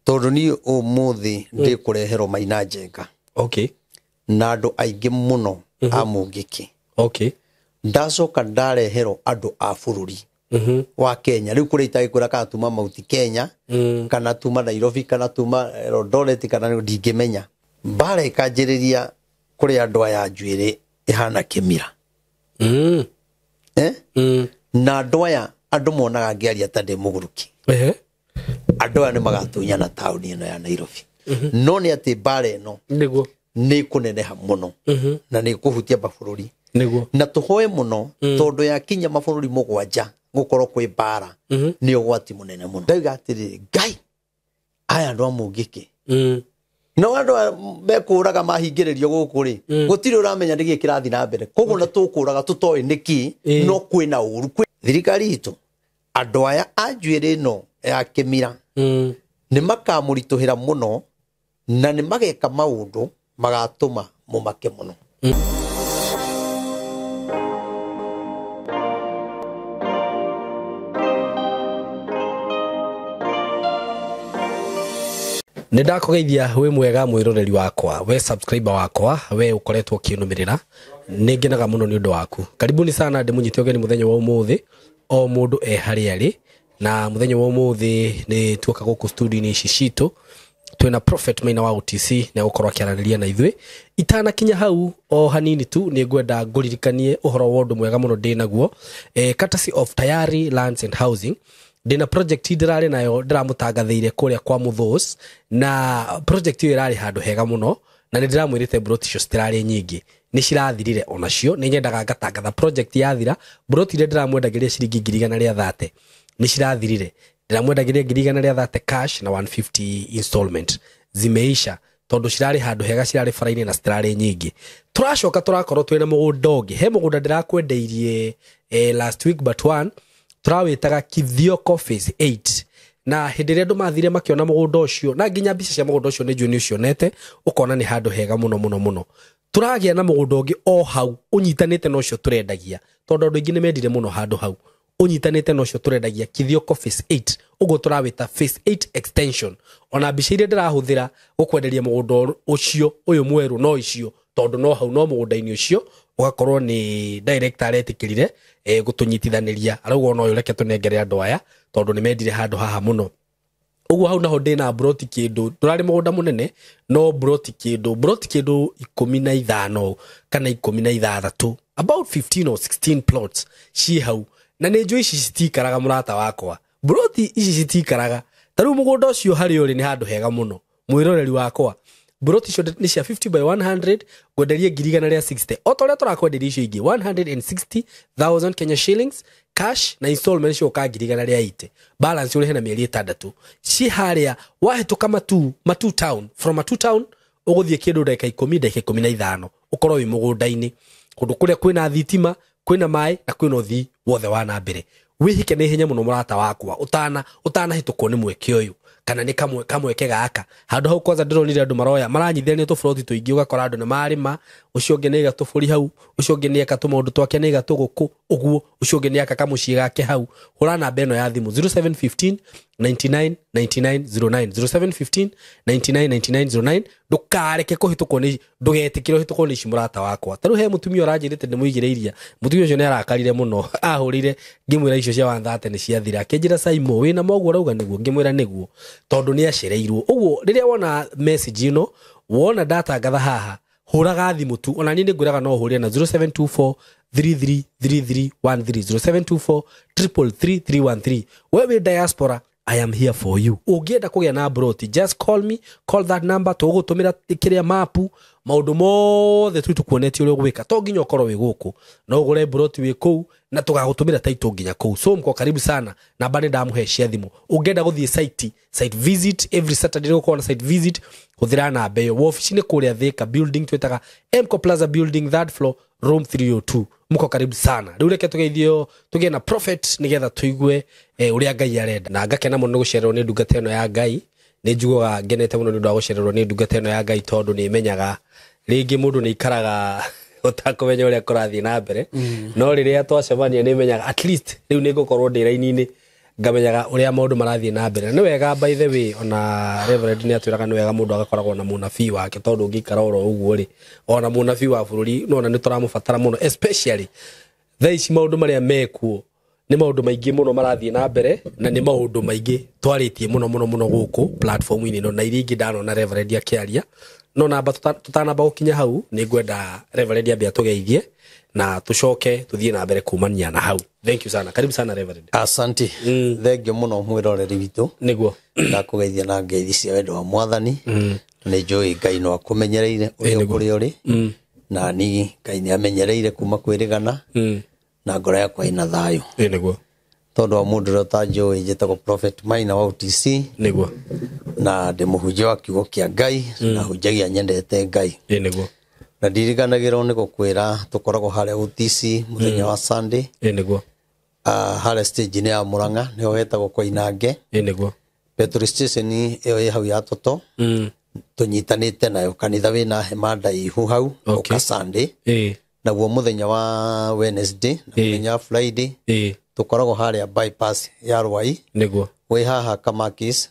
Tondũ niĩ ũmũthĩ ndĩkũreherwo Maina Njenga. Okay. Na andũ aingĩ mũno a Mũngĩkĩ. Okay. Ndacoka ndareherwo andũ a bũrũri wa Kenya. Rĩu kũrĩa itagĩkwĩra kana tuma Mount Kenya, kana tuma Nairobi, kana tuma Eldoret, kana ndingĩmenya. Mbara ĩkanjĩrĩria kũrĩ andũ aya njuĩrĩ ĩhana kĩmira. Na andũ aya andũ monaga ngĩaria ta ndĩ mũgũrũki. Andũ aya nĩ magatunyana taũni ĩno ya Nairobi. No nĩ atĩ mbara ĩno nĩguo nĩ kũneneha mũno na nĩ kũhutia mabũrũri. Nĩguo. Na tũhoe mũno tondũ yakinya mabũrũri mũgwanja gũkorwo kwĩ mbara nĩ ũgwati mũnene mũno. Ndauga atĩrĩrĩ, Ngai, aya andũ a Mũngĩkĩ. No andũ aya mekũraga mahingĩrĩrio gũkũ rĩ, gũtirĩ ũramenya nĩkĩ kĩrathiĩ na mbere. Koguo na tũkũraga tũtoĩ nĩkĩ, no kwĩna ũru. Thirikari itũ, andũ aya a njuĩrĩ ĩno ya kĩmira nĩ makamũritũhĩra mũno na nĩ mageka maũndũ magatũma mũmake mũno. Nĩ ndakũgeithia wĩ mwega mwĩroreri wakwa, we subscriber wakwa, we ũkoretwo ũkĩnũmĩrĩra, nĩ ngenaga mũno nĩ ũndũ waku. Karibuni sana ndĩmũnyite ũgeni mũthenya wa ũmũthĩ, o mũndũ e harĩa arĩ, na mũthenya wa ũmũthĩ nĩ tuoka gũkũ studio-inĩ ici citũ, twĩna Prophet Maina wa OTC na gũkorwo akĩaranĩria na ithuĩ. Itanakinya hau o hanini tu nĩ ngwenda ngũririkanie ũhoro wa ũndũ mwega mũno ndĩ naguo, courtesy of Tayari Lands and Housing. Ndĩna project ndĩrarĩ nayo ndĩramũtangathĩire kũrĩa kwa Mũthũs, na project ĩyo ĩrarĩ handũ hega mũno, na nĩ ndĩramwĩrĩte broti icio citirarĩ nyingĩ, nĩ cirathirire onacio. Nĩ nyendaga ngatangatha project yathira, broti iria ndĩramwendagĩria ciringi ngiri igana rĩa thate nĩ cirathirire. Ndĩramwendagĩria ngiri igana rĩa thate cash na 150 installment, zimeisha tondũ cirarĩ handũ hega, cirarĩ bara-inĩ na citirarĩ nyingĩ. Tũracoka tũrakorwo twĩna mũgũnda ũngĩ, he mũgũnda ndĩrakwendeirie last week but one, tũrawĩtaga Kithioko Phase 8. Na hĩndĩ ĩrĩa andũ mathire makĩona mũgũnda ũcio, na nginya mbica cia mũgũnda ũcio nĩ njũĩ nĩ ũcionete, ũkona nĩ handũ hega mũno mũno mũno. Tũragĩa na mũgũnda ũngĩ o hau ũnyitanĩte na ũcio tũrendagia, tondũ andũ aingĩ nĩ mendire mũno handũ hau ũnyitanĩte na ũcio tũrendagia Kithioko Phase 8, ũguo tũrawĩta Phase 8 extension. Ona mbica iria ndĩrahũthĩra gũkwenderia mũgũnda ũcio ũyũ mwerũ no icio, tondũ no hau no mũgũnda-inĩ ũcio ũgakorwo nĩ director aretĩkĩrire gũtũnyitithanĩria, arauga ona ũyũ reke tũnengere andũ aya tondũ nĩ mendire handũ haha mũno. Ũguo hau naho ndĩna broti kĩndũ, ndũrarĩ mũgũnda mũnene, no broti kĩndũ, broti kĩndũ 15 kana 16, about 15 or 16 plots ciĩ hau. Na nĩ njũĩ ici citikaraga mũrata wakwa, broti ici citikaraga. Ta rĩu mũgũnda ũcio harĩa ũrĩ nĩ handũ hega mũno mwĩroreri wakwa. Broti icio nĩ cia 50 by 100, ngwenderie ngiri igana rĩa 60, o ta ũrĩa tũrakwenderia icio ingĩ 160,000 Kenya shillings cash, na installment cioka ngiri igana rĩa 80, balance ũrĩhe na mĩeri 6. Ci harĩa wahĩtũka Matu town, from Matu town ũgũthiĩ kĩndũ ndagĩka 10, ndagĩka 15 ũkorwo wĩ mũgũnda-inĩ, kũndũ kũrĩa kwĩna thitima, kwĩna maĩ na kwĩna ũthii wothe wa na mbere. Wĩhike na ihenya mũno mũrata wakwa, ũtanahĩtũkwo nĩ mweke ũyũ kana nĩ kamweke gaka. Handũ hau kwanza ndĩronire andũ maroya maranyithania tũburoti tũingĩ, ũgakora andũ nĩ marĩma, ũcio ũngĩ nĩ aiga tũbũri hau, ũcio ũngĩ nĩ eka tũmaũndũ twake, nĩ aiga tũgũkũ ũguo, ũcio ũngĩ nĩ aka kamũciĩ gake hau. Hũra namba ĩno ya thimũ 0715 99 99 09, 0715 99 99 09. Ndũkareke kũhĩtũkwo nĩ, ndũgetĩkĩre ũhĩtũkwo nĩ ici mũrata wakwa. Ta rĩu he mũtumia ũranjĩrĩte ndĩmũigĩre iria, mũtumia ũcio nĩ arakarire mũno, ahũrĩire ngĩmwĩra icio cia 130 nĩ ciathira, akĩnjĩra Saimo wĩna moguo ũrauga nĩguo, ngĩmwĩra nĩguo, tondũ nĩ acereirwo. Ũguo rĩrĩa wona message ĩno, wona ndatangatha haha, hũraga thimũ tu. Ona niĩ nĩngwĩraga no ũhũrĩre na 0724 333313, 0724 333 313. We wĩ diaspora, I am here for you. Ũngĩenda kũgĩa na broti, just call me, call that number, tũgũtũmĩra kĩrĩa mapu, maũndũ mothe tu tũkuonetie ũrĩa ũgwĩka. To nginya ũkorwo wĩ gũkũ, no ũgũre broti wĩ kũu na tũgagũtũmĩra title nginya kũu. So mko karibu sana, namba nĩ ndamũhe cia thimũ. Ũngĩenda gũthiĩ site visit, every Saturday gũkorwo na site visit, hũthĩra namba ĩyo. Wabici nĩ kũrĩa Thika building, twĩtaga Mco Plaza building, third floor, room 302. Mko karibu sana. Rĩu reke tũgeithio, tũgĩe na Prophet nĩgetha tũigue ũrĩa Ngai arenda. Na ngakena mũno nĩ gũcererwo nĩ ndungata ĩno ya Ngai. Nĩ njiguaga ngenete mũno nĩ ũndũ wa gũcererwo nĩ ndungata ĩno ya Ngai, tondũ nĩ menyaga rĩngĩ mũndũ nĩ ikaraga ũtakũmenya ũrĩa kũrathiĩ na mbere. No rĩrĩa twacemania nĩ menyaga at least rĩu nĩ ngũkorwo ndĩ raini-inĩ Ngamenyaga ũrĩa maũndũ marathiĩ na mbere. Na nĩ wega, by the way, ona Reverend nĩ atwĩraga nĩ wega mũndũ agakoragwo na mũnabii wake, tondũ ũngĩikara oro ũguo rĩ, ona mũnabii wa bũrũri nona nĩ tũramũbatara mũno, especially thaa ici maũndũ marĩa mekuo nĩ maũndũ maingĩ mũno marathiĩ na mbere, na nĩ maũndũ maingĩ twarĩtie mũno mũno mũno gũkũ platform-inĩ ĩno, na iria ingĩ ndanona Reverend akĩaria. No namba tũtanamba gũkinya hau, nĩ ngwenda Reverend ambe atũgeithie na tũcoke tũthiĩ na mbere kumania na hau. Thank you sana, karibu sana Reverend. Asante, thengio mũno mwĩroreri witũ. Nĩguo. Ndakũgeithia na ngeithi cia wendo wa Mwathani. Nĩ njũĩ Ngai no akũmenyereire ũrĩa Nĩguo. kũrĩa ũrĩ, na ni Ngai nĩ amenyereire kuma kwĩrĩgana, na ngoro yakwa ĩna thayũ. Ĩ nĩguo. Tondũ wa mũndũ ũrĩa ũtanjũĩ, njĩtagwo Prophet Maina wa OTC, Nĩguo. na ndĩ mũhunjia wa kiugo kĩa Ngai, na hunjagia nyendete Ngai. Ĩ nĩguo. Na ndiriganagĩrwo nĩ gũkwĩra tũkoragwo harĩa OTC mũthenya wa Sunday, Ĩ nĩguo. Harĩa stage-inĩ ya Murang'a, nĩho hetagwo Koinange, Ĩ nĩguo. Petrol station ĩyo ĩ hau ya Toto, tũnyitanĩte nayo kanitha wĩna hema ndaihu hau. Okay. Ũka Sunday. Ĩ. Naguo mũthenya wa Wednesday na mũthenya wa Friday, tũkoragwo harĩa bypass ya Rwai, Nĩguo. wĩ haha Kamakis,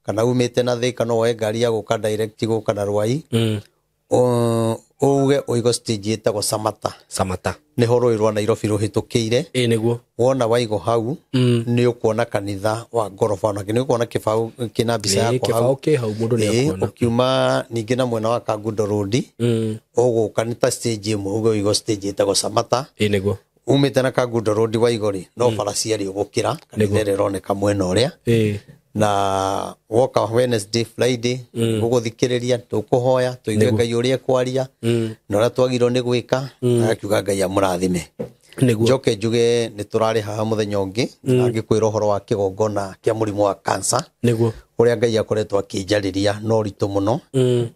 kana umĩte na Thika no woe ngari ya gũka direct gũka na Rwai, uge ũigo stage ĩtagwo Samata. Samata. Nĩho rũĩ rwa Nairobi rũhĩtũkĩire. Ĩ nĩguo. Wona waigo hau, nĩ ũkuona kanitha wa ngoroba, onake nĩ ũkuona kĩbaũ kĩna mbica yakwa Kĩbaũ hau. kĩ hau, mũndũ nĩ akuona. Ũkiuma ningĩ na mwena wa Kangundo Road, ũgũka nĩ ta stage ĩmwe, uge ũigo stage ĩtagwo Samata. Ĩ nĩguo. Umĩte na Kangundo Road waigo rĩ, no bara cierĩ ũgũkĩra kanitha ĩrĩa ĩroneka mwena ũrĩa. Na woka Wednesday, Friday, gũgũthikĩrĩria, tũkũhoya tũigue Ngai ũrĩa ekwaria na ũrĩa twagĩrĩirwo nĩ gwĩka, agakiuga Ngai amũrathime. Nĩguo. Njoke njuge nĩ tũrarĩ haha mũthenya ũngĩ angĩkwĩra ũhoro wa kĩgongona kĩa mũrimũ wa cancer, Nĩguo. ũrĩa Ngai akoretwo akĩnjarĩria na ũritũ mũno,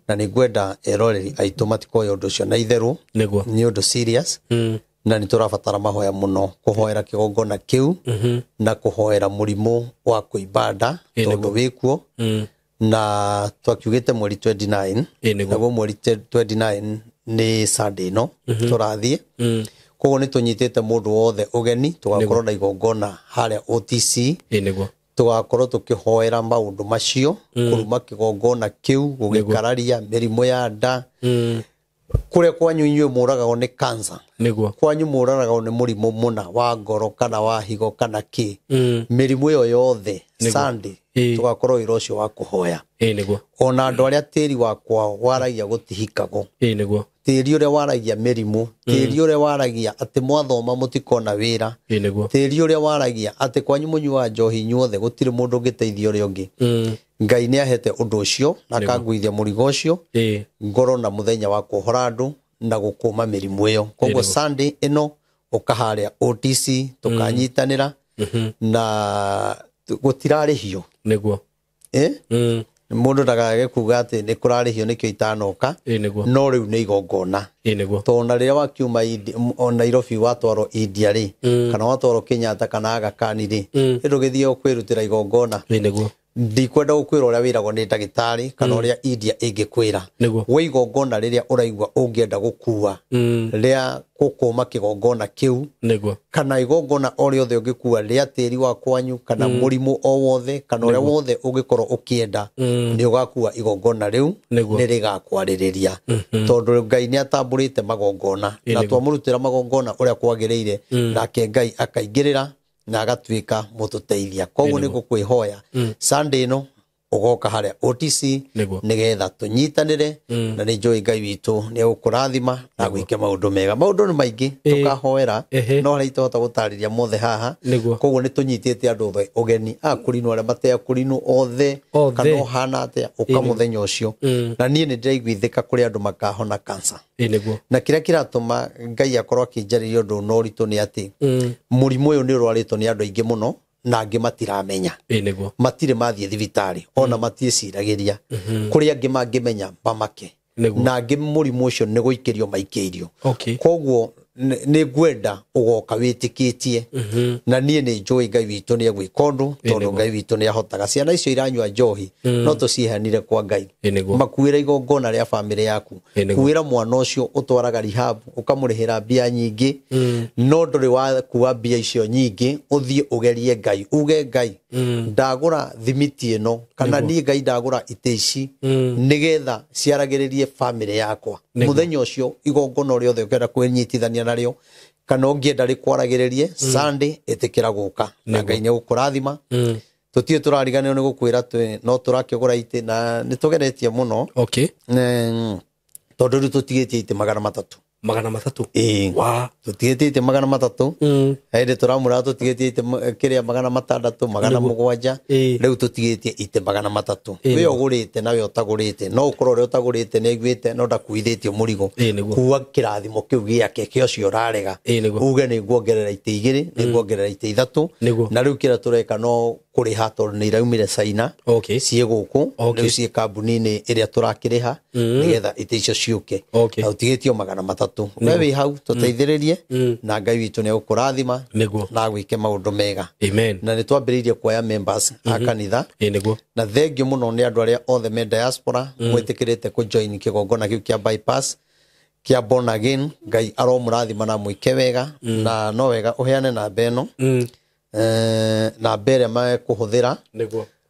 na nĩ ngwenda eroreri aitũ matikoe ũndũ ũcio na itherũ. Nĩguo. Nĩ ũndũ serious, na nĩ tũrabatara mahoya mũno kũhoera kĩgongona kĩu na kũhoera mũrimũ wa kũimba nda, tondũ wĩkuo. Na twakiugĩte mweri 29. Ĩ nĩguo. Naguo mweri 29 nĩ Sunday ĩno tũrathiĩ. Koguo nĩ tũnyitĩte mũndũ wothe ũgeni, tũgakorwo na igongona harĩa OTC. Ĩ nĩguo. Tũgakorwo tũkĩhoera maũndũ macio, kũruma kĩgongona kĩu, gũgĩkararia mĩrimũ ya nda, kũrĩa kwanyu inyuĩ mũragagwo nĩ cancer, Nĩguo. kwanyu mũraragwo nĩ mũrimũ mũna wa ngoro kana wa higo kana kĩ, mĩrimũ ĩyo yothe, Sunday tũgakorwo wĩra ũcio wa kũhoya. Ĩ nĩguo. Ona andũ arĩa tĩri wa kwao waragia gũtihikagwo, Ĩ nĩguo. tĩri ũrĩa waragia mĩrimũ, tĩri ũrĩa waragia atĩ mwathoma mũtikona wĩra, Ĩ nĩguo. tĩri ũrĩa waragia atĩ kwanyu mũnyuaga njohi inyuothe, gũtirĩ mũndũ ũngĩteithia ũrĩa ũngĩ, Ngai nĩ ahete ũndũ ũcio na akanguithia mũrigo ũcio, ngoro na mũthenya wa kuohora andũ na gũkũma mĩrimũ ĩyo. Koguo Sunday ĩno ũka harĩa OTC, tũkanyitanĩra na gũtirarĩhio. Nĩguo. Eh? Mũndũ ndagage kuga atĩ nĩ kũrarĩhio nĩkĩo itanoka. Ĩ nĩguo. No rĩu nĩ igongona. Ĩ nĩguo. Tondũ na rĩrĩa wakiuma Nairobi watwarwo India rĩ, kana watwarwo Kenyatta kana Aga Khan rĩ, ndũgĩthiĩ kwĩrutĩra igongona. Ĩ nĩguo. Ndikwenda gũkwĩra ũrĩa wĩragwo nĩ ndagĩtarĩ kana ũrĩa India ĩngĩkwĩra. Nĩguo. We igongona rĩrĩa ũraigua ũngĩenda gũkua rĩa gũkũma kĩgongona kĩu, Nĩguo. kana igongona o rĩothe ũngĩkua rĩa tĩri wa kwanyu, kana mũrimũ o wothe, kana ũrĩa wothe ũngĩkorwo ũkĩenda, nĩ ũgakua igongona rĩu, Nĩguo. nĩ rĩgakwarĩrĩria, tondũ Ngai nĩ atambũrĩte magongona, na twamũrutĩra magongona ũrĩa kwagĩrĩire, nake Ngai akaingĩrĩra na agatuĩka mũtũteithia. Koguo nĩ ngũkwĩhoya Sunday ĩno ũgoka harĩa OTC, Nĩguo. nĩgetha tũnyitanĩre, na nĩ njũĩ Ngai witũ nĩ egũkũrathima na gwĩke maũndũ mega. Maũndũ nĩ maingĩ tũkahoera, no harĩa itahota gũtarĩria mothe haha. Nĩguo. Koguo nĩ tũnyitĩte andũ othe ũgeni, akũrinwo, arĩa mateakũrinwo othe, Othe. kana ũhana atĩa, ũka mũthenya ũcio. Na niĩ nĩ ndĩraiguithĩka kũrĩ andũ makahona cancer. Ĩ nĩguo. Na kĩrĩa kĩratũma Ngai akorwo akĩnjarĩria ũndũ na ũritũ nĩ atĩ mũrimũ ũyũ nĩ ũrwarĩtwo nĩ andũ aingĩ mũno, na angĩ matiramenya. Ĩ nĩguo. Matirĩ mathiĩ thibitarĩ, ona matiĩciragĩria. Kũrĩ angĩ mangĩmenya mamake, Nĩguo. na angĩ mũrimũ ũcio nĩ gũikĩrio maikĩirio. Okay. Koguo Nĩ ngwenda ũgoka wĩtĩkĩtie na niĩ nĩ njũĩ Ngai witũ nĩ egwĩka ũndũ, tondũ Ngai witũ nĩ ahotaga. Ciana icio iranyua njohi no tũciheanire kwa Ngai. Makuĩra igongona rĩa bamĩrĩ yaku, kuĩra mwana ũcio ũtwaraga rehab ũkamũrĩhĩra mbia nyingĩ, no ndũrĩ wakua mbia icio nyingĩ, ũthiĩ ũgerie Ngai, uge Ngai ndagũra thimiti ĩno, kana niĩ Ngai ndagũra itĩ ici nĩgetha ciaragĩrĩrie bamĩrĩ yakwa. Mũthenya ũcio igongona rĩothe ũkĩenda kwĩnyitithania narĩo kana ũngĩenda rĩkwaragĩrĩrie Sunday, ĩtĩkĩra gũka na Ngai nĩ egũkũrathima. Tũtirĩ tũrariganĩrwo nĩ gũkwĩra twĩ no tũrakĩgũra itĩ na nĩ tũgeretie mũno. Tondũ rĩu tũtigĩtie itĩ 300. 300? Ĩĩ. Wa. Tũtigĩtie itĩ 300. Hĩndĩ tũramũra tũtigĩtie itĩ kĩrĩa 600, 700. Rĩu tũtigĩtie itĩ 300. We ũgũrĩte na we ũtagũrĩte, no ũkorwo ũrĩa ũtagũrĩte nĩ aiguĩte no ndakuithĩtio mũrigo. Kuua kĩrathimo kĩu gĩake kĩa ũcio ũrarega. Uge nĩ nguongerera itĩ 2, nĩ nguongerera itĩ 3. Na rĩu kĩrĩa tũreka no kũrĩha tondũ nĩ iraumire China. Ciĩ gũkũ. Rĩu ciĩ kambuni-inĩ ĩrĩa tũrakĩrĩha nĩgetha itĩ icio ciũke. Na ũtigĩtio 300. We wĩ hau tũteithĩrĩrie na Ngai witũ nĩ egũkũrathima na agwĩke maũndũ mega. Amen. Na nĩ twambĩrĩirie kuoya members a kanitha. Na thengiũ mũno nĩ andũ arĩa othe me diaspora mwĩtĩkĩrĩte kũjoin kĩgongona kĩu kĩa bypass kĩa born again. Ngai aromũrathima na mwĩke wega. Na no wega ũheane namba ĩno. Namba ĩrĩa mekũhũthĩra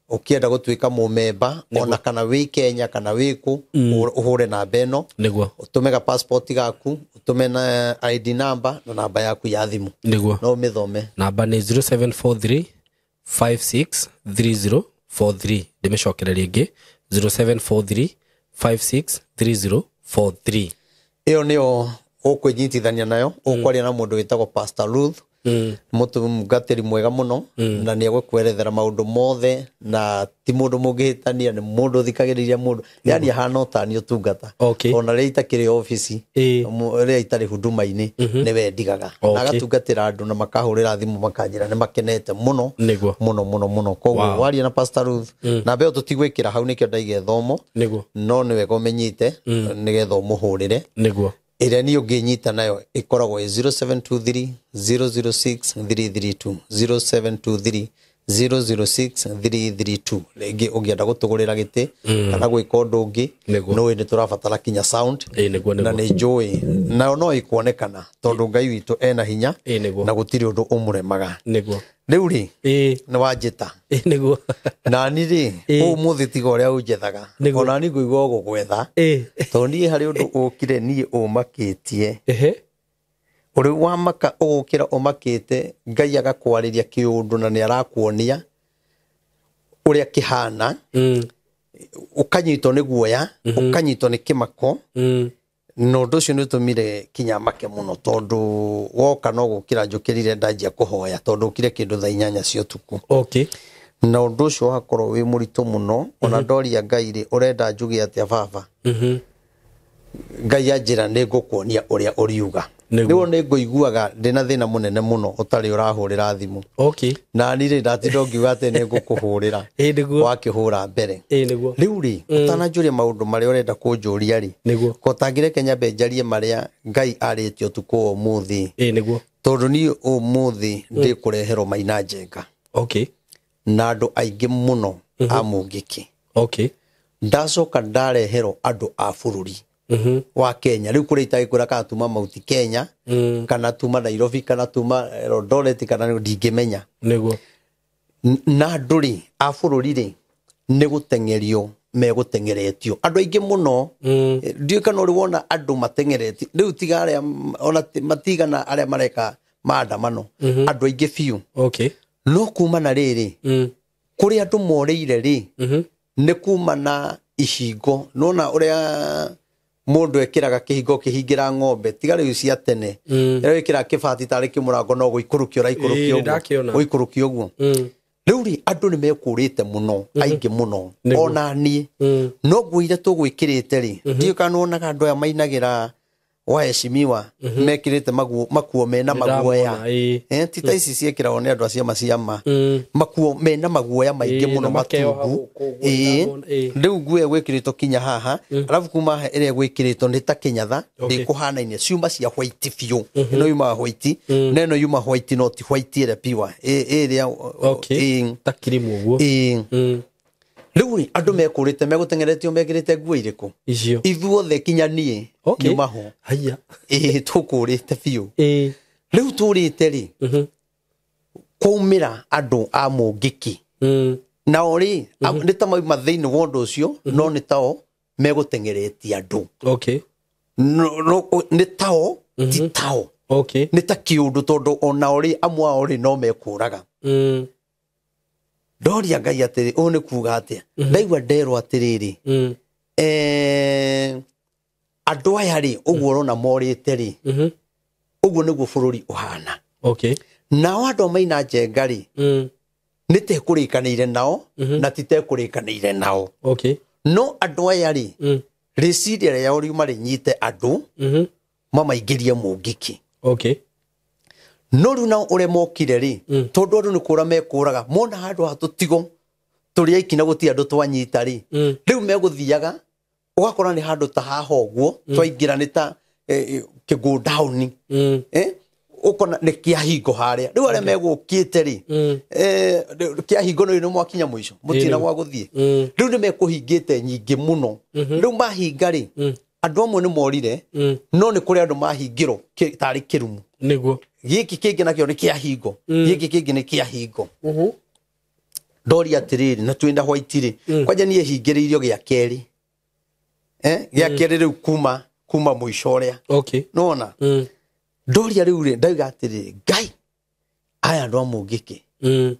ũkĩenda gũtuĩka mũmemba, ona kana wĩ Kenya kana wĩ kũ, ũhũre namba ĩno. Ũtũme ga passport gaku, ũtũme na ID number na namba yaku ya thimũ. No ũmĩthome. Namba nĩ 0743 563043. Ndĩmĩcokere rĩngĩ, 0743 563043. Ĩyo nĩyo ũkwĩnyitithania nayo, ũkwaria na mũndũ wĩtagwo Pastor Ruth, mũtungatĩri mwega mũno, na nĩ egũkwerethera maũndũ mothe, na ti mũndũ mũngĩhĩtania, nĩ mũndũ ũthikagĩrĩria mũndũ, yani ahana ũtani ũtungata. Ona rĩrĩa itakĩrĩ obici, rĩrĩa itarĩ huduma-inĩ, nĩ we ndigaga. Na agatungatĩra andũ na makahũrĩra thimũ makanjĩra nĩ makenete mũno. Mũno, mũno, mũno. Koguo waria na Pastor Ruth, namba ĩyo tũtigwĩkĩra hau nĩkĩo ndaiga ĩthomwo. No nĩ wega ũmenyite, nĩgetha ũmũhũrĩre. Ĩrĩa niĩ ũngĩnyita nayo ĩkoragwo ĩ 0723 006 332, 0723 006 332. Rĩngĩ ũngĩenda gũtũgũrĩra gĩtĩ kana gwĩka ũndũ ũngĩ, nĩũĩ nĩ tũrabatara kinya sound. Na nĩ njũĩ nayo no ĩkuonekana tondũ Ngai witũ ena hinya na gũtirĩ ũndũ ũmũremaga. Rĩu rĩ, nĩ wanjĩta. Na niĩ rĩ, ũmũthĩ tiga ũrĩa ũnjethaga. Ona niĩ ngũigua gũgwetha. Tondũ niĩ harĩ ũndũ ũkire niĩ ũmakĩtie. Ũrĩ wamaka ũgũkĩra ũmakĩte, Ngai agakwarĩria kĩũndũ na nĩ arakuonia ũrĩa kĩhana. Ũkanyitwo nĩ guoya, ũkanyitwo nĩ kĩmako. Na ũndũ ũcio nĩ ũtũmire kinya make mũno, tondũ woka no gũkĩra njũkĩrire ndanjia kũhoya, tondũ ũkire kĩndũ thaa 8 cia ũtukũ. Na ũndũ ũcio wakorwo wĩ mũritũ mũno, ona ndoria Ngai rĩ, ũrenda njuge atĩa baba? Ngai anjĩra nĩ ngũkuonia ũrĩa ũriuga. Rĩu nĩ ngũiguaga ndĩna thĩna mũnene mũno ũtarĩ ũrahũrĩra thimũ. Na niĩ rĩ, ndatinda ngiuga atĩ nĩ ngũkũhũrĩra. Wakĩhũra mbere. Rĩu rĩ, ũtananjũria maũndũ marĩa ũrenda kũnjũria rĩ, ko ũtangĩreke nyambe njarie marĩa Ngai arĩtie ũtukũ wa ũmũthĩ. Tondũ niĩ ũmũthĩ ndĩkũreherwo Maina Njenga. Na andũ aingĩ mũno a Mũngĩkĩ. Ndacoka ndareherwo andũ a bũrũri wa Kenya. Rĩu kũrĩa itagĩkwĩra kana tuma Mount Kenya, kana tuma Nairobi, kana tuma Eldoret, kana ndingĩmenya. Na andũ rĩ, a bũrũri rĩ, nĩ gũteng'erio megũteng'eretio. Andũ aingĩ mũno, ndiũĩ kana ũrĩ wona andũ mateng'eretio. Rĩu tiga arĩa, ona matigana arĩa mareka maandamano. Andũ aingĩ biũ. No kuma na rĩrĩ, kũrĩa andũ morĩire rĩ, nĩ kuma na ihingo. Nona ũrĩa mũndũ ekĩraga kĩhingo kĩhingĩra ng'ombe, tiga rĩu cia tene. Rĩu ĩkĩraga kĩbati tarĩ kĩmũrango no gũikũrũkio ũraikũrũkio ũguo. Ndakĩona. Gũikũrũkio ũguo. Rĩu rĩ, andũ nĩ mekũrĩte mũno, aingĩ mũno. Ona niĩ. No nguo iria tũgwĩkĩrĩte rĩ, ndiũĩ kana wonaga andũ aya mainagĩra Waheshimiwa mekĩrĩte makuo mena maguoya. Nĩndamona, ĩĩ. Ti ta ici ciĩkĩragwo nĩ andũ a ciama ciama, makuo mena maguoya maingĩ Ĩĩ, mũno na makeoha matungu. gũkũ ũguo, Ĩĩ. nĩndamona, ĩĩ. Rĩu nguo ĩyo gwĩkĩrĩtwo kinya haha, arabu kuma haha ĩrĩa gwĩkĩrĩtwo nĩ ta kĩnyatha. Ndĩkũhanaine, ciuma cia white biũ. Ĩno yumaga white na ĩno yuma white, no ti white ĩrĩa pure. Ĩrĩa Okay. Ta kirimu ũguo. Ĩĩ. Rĩu rĩ, andũ mekũrĩte megũteng'eretio mekĩrĩte nguo irĩkũ? Icio. Ithuothe kinya niĩ nyuma ho. Haya. Ĩĩ, tũkũrĩte biũ. Ĩĩ. Rĩu tũrĩte rĩ, kwaumĩra andũ a mũngĩki. Nao rĩ, nĩ ta mauma thĩinĩ wa ũndũ ũcio, no nĩ tao megũteng'eretie andũ. Nĩ tao, ti tao. Nĩ ta kĩũndũ, tondũ onao rĩ, amwe ao rĩ, no mekũraga. Ndoria Ngai atĩrĩ, ũũ nĩ kuga atĩa? Ndaigua nderwo atĩrĩrĩ, andũ aya rĩ, ũguo ũrona morĩte rĩ, ũguo nĩguo bũrũri ũhana. Nao andũ a Maina Njenga rĩ, nĩ tekũrĩkanĩire nao na ti tekũrĩkanĩire nao. No andũ aya rĩ, rĩciria rĩao riuma rĩnyite andũ, mamaingĩrie mũngĩki. No rĩu nao ũrĩa mokire rĩ, tondũ andũ nĩ kũra mekũraga, mona handũ ha tũtigo tũrĩ aiki na gũtirĩ andũ twanyita rĩ, rĩu megũthiaga ũgakora nĩ handũ ta haha ũguo twaingĩra nĩ ta kĩgũ down. Ũkona nĩ kĩahingo harĩa. Rĩu arĩa megũkĩte rĩ, kĩahingo nĩ nĩ mwakinya mũico, mũtirĩ gwa gũthiĩ. Rĩu nĩ mekũhingĩte nyingĩ mũno. Rĩu mahinga rĩ, andũ amwe nĩ morire, no nĩ kũrĩ andũ mahingĩrwo tarĩ kĩrumu. Nĩguo. Gĩkĩ kĩngĩ nakĩo nĩ kĩahingo, gĩkĩ kĩngĩ nĩ kĩahingo. Ndoria atĩrĩrĩ, na twĩna white rĩ, kwanja niĩ hingĩrĩirio gĩa kerĩ, gĩa kerĩ rĩu kuma mũico ũrĩa. Nĩwona? Ndoria rĩu rĩ, ndauga atĩrĩrĩ, Ngai, aya andũ a mũngĩkĩ.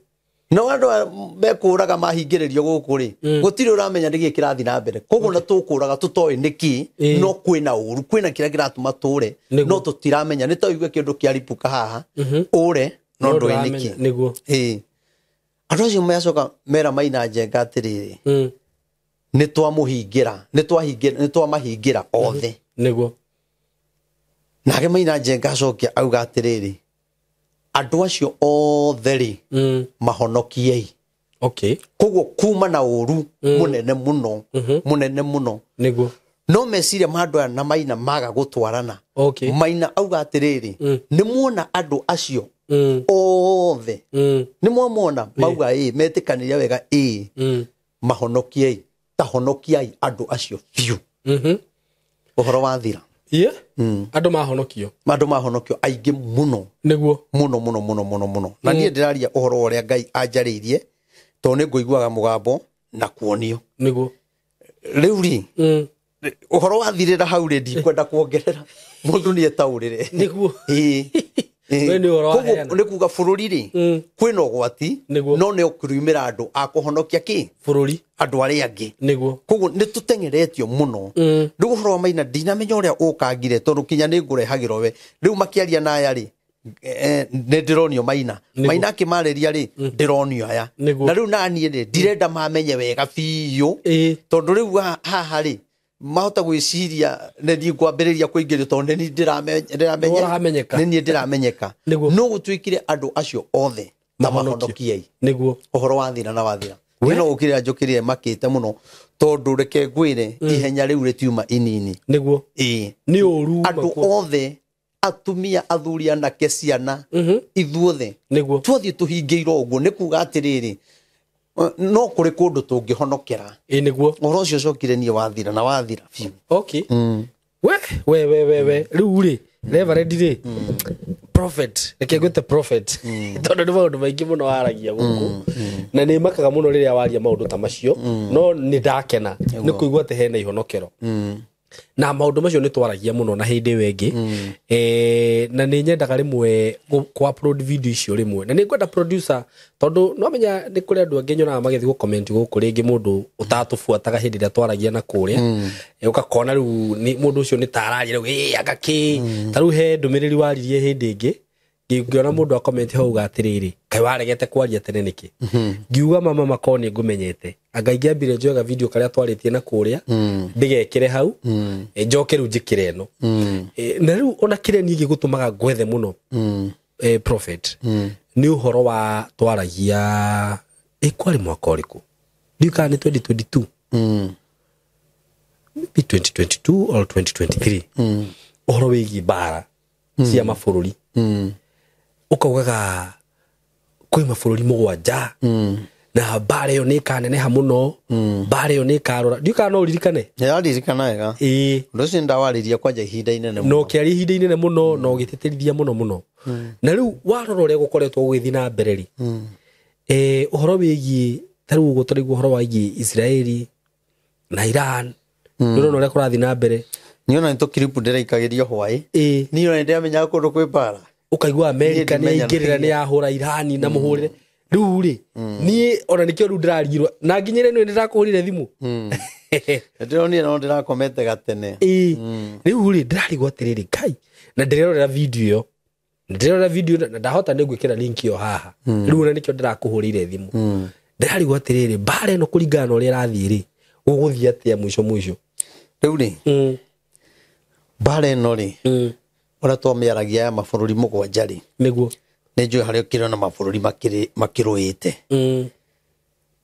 No andũ aya mekũraga mahingĩrĩrio gũkũ rĩ, gũtirĩ ũramenya nĩkĩ kĩrathiĩ na mbere. Koguo na tũkũraga tũtoĩ nĩkĩ, no kwĩna ũru, kwĩna kĩrĩa kĩratũma tũre, no tũtiramenya. Nĩ ta ũigue kĩndũ kĩaripũka haha, ũre, no No ndũĩ ndũramenya, nĩkĩ. Nĩguo. Ĩĩ. Andũ acio macoka mera Maina Njenga atĩrĩrĩ, nĩ twamũhingĩra, nĩ twamahingĩra othe. Nĩguo. Nake Maina Njenga acokia auga atĩrĩrĩ, andũ acio othe rĩ, mahonokiei. Koguo kuma na ũru mũnene mũno, mũnene mũno. Nĩguo. No meciria ma andũ aya na Maina maga gũtwarana. Maina auga atĩrĩrĩ, nĩ muona andũ acio othe, nĩ mwamona mauga ĩ, metĩkanĩria wega ĩ, mahonokiei, ta honokiai andũ acio biũ. Ũhoro wathira. Ie? Andũ mahonokio. Andũ mahonokio aingĩ mũno. Nĩguo. Mũno mũno mũno mũno mũno. Na niĩ ndĩraria ũhoro wa ũrĩa Ngai anjarĩirie, tondũ nĩ ngũiguaga mũgambo na kuonio. Nĩguo. Rĩu rĩ, ũhoro wathirĩra hau rĩ, ndikwenda kuongerera. Mũndũ nĩ etaũrĩre. Nĩguo. Ĩĩ. Ĩĩ. We nĩ ũhoro Koguo waheana. nĩ kuga bũrũri rĩ, kwĩna ũgwati, no nĩ ũkũriumĩra andũ a kũhonokia kĩ? Bũrũri. Andũ arĩa angĩ. Nĩguo. Koguo nĩ tũteng'eretio mũno. Rĩu ũhoro wa Maina ndinamenya ũrĩa ũkangire, tondũ kinya nĩ ngũrehagĩrwo we. Rĩu makĩaria na aya rĩ, nĩ ndĩronio Maina. Maina akĩmarĩria rĩ, ndĩronio aya. Nĩguo. Na rĩu naniĩ rĩ, ndirenda mamenye wega biũ. Tondũ rĩu haha rĩ, mahota gwĩciria nĩ niĩ ngwambĩrĩria kũingĩrio, tondũ nĩ niĩ ndĩramenya. Ũramenyeka. Nĩ niĩ ndĩramenyeka. Nĩguo. No gũtuĩkire andũ acio othe ta Mahonokio. mahonokiei. Nĩguo. Ũhoro wathira na wathira. Niĩ no gũkĩrĩra njũkĩrĩre makĩte mũno, tondũ reke ngwĩre, ihenya rĩu rĩtiuma inini. Nĩguo. Ĩĩ. Nĩ ũru Andũ makuo. othe, atumia, athuri, anake, ciana, ithuothe. Nĩguo. Twathiĩ tũhingĩirwo ũguo, nĩ kuga atĩrĩrĩ, no kũrĩ kũndũ tũngĩhonokera. Ĩĩ, nĩguo. Ũhoro ũcio ũcokire niĩ wathira na wathira biũ. We, we, we, we, we. Rĩu rĩ, Reverend rĩ, prophet, reke ngwĩte prophet. Tondũ nĩ maũndũ maingĩ mũno waragia gũkũ. Na nĩ makaga mũno rĩrĩa waria maũndũ ta macio, no nĩ ndakena nĩ kũigua atĩ hena ihonokero. Na maũndũ macio nĩ twaragia mũno na hĩndĩ ĩyo ĩngĩ. Na nĩ nyendaga rĩmwe kũ upload video icio rĩmwe. Na nĩ ngwenda producer, tondũ no menya nĩ kũrĩ andũ angĩ nyonaga magĩthiĩ gũ comment gũkũ rĩngĩ mũndũ ũtatũbuataga hĩndĩ ĩrĩa twaragia na kũrĩa. Ũgakona rĩu mũndũ ũcio nĩ ta araria rĩu, anga kĩ. Ta rĩu he ndũmĩrĩri waririe hĩndĩ ĩngĩ, ngĩona mũndũ a comment hau uga atĩrĩrĩ, kaĩ waregete kwaria tene nĩkĩ? Ngiuga mama makorwo nĩ ngũmenyete. Anga ingĩambire njoega video karĩa twarĩtie na kũrĩa ndĩgekĩre hau, njoke rĩu njĩkĩre ĩno. Na rĩu ona kĩrĩa niĩ gĩgũtũmaga ngwethe mũno, prophet, nĩ ũhoro wa twaragia kwarĩ mwaka ũrĩkũ, ndiũĩ kana nĩ 2022, maybe 2022 or 2023, ũhoro wĩgiĩ mbara cia mabũrũri, ũkaugaga kwĩ mabũrũri 7 na mbara ĩyo nĩ ĩkaneneha mũno, mbara ĩyo nĩ ĩkarora, ndiũĩ kana no ũririkane. Nĩraririkana wega. Ĩĩ. Ũndũ ũcio nĩndawarĩria kwanja ihinda inene Na mũno. ũkĩaria ihinda inene mũno na ũgĩtĩtĩrithia mũno mũno. Na rĩu warora ũrĩa gũkoretwo gũgĩthiĩ na mbere rĩ, ũhoro wĩgiĩ ta rĩu ũguo tũraigua ũhoro wĩgiĩ Israeli na Iran, nĩũrona ũrĩa kũrathiĩ na mbere. Niĩ ona nĩ tũkiripu ndĩraikagĩrio hwaĩ. Ĩĩ. Niĩ ona nĩndĩramenyaga kũndũ kwĩ mbara. Ũkaigua Amerika Niĩ nĩ ndimenya yaingĩrĩra, nĩ yahũra Irani na mũhũrĩre. Rĩu rĩ, niĩ ona nĩkĩo rĩu ndĩrarigirwo na nginyĩre nĩ ndĩrakũhũrire thimũ. Ndĩronire no ndĩrakomete gatene. Ĩĩ. Rĩu rĩ, ndĩrarigwo atĩrĩrĩ, Ngai, na ndĩrerorera video ĩyo, ndĩrerorera video na ndahota nĩ ngwĩkĩra link ĩyo haha. Rĩu ona nĩkĩo ndĩrakũhũrĩire thimũ. Ndĩrarigwo atĩrĩrĩ, mbara ĩno kũringana na ũrĩa ĩrathiĩ rĩ, gũgũthiĩ atĩa mũico mũico? Rĩu rĩ, mbara ĩno rĩ, ũrĩa twamĩaragia ya mabũrũri 7 rĩ, Nĩguo. nĩ njũĩ harĩa ũkĩrĩ na mabũrũri makĩrũĩte.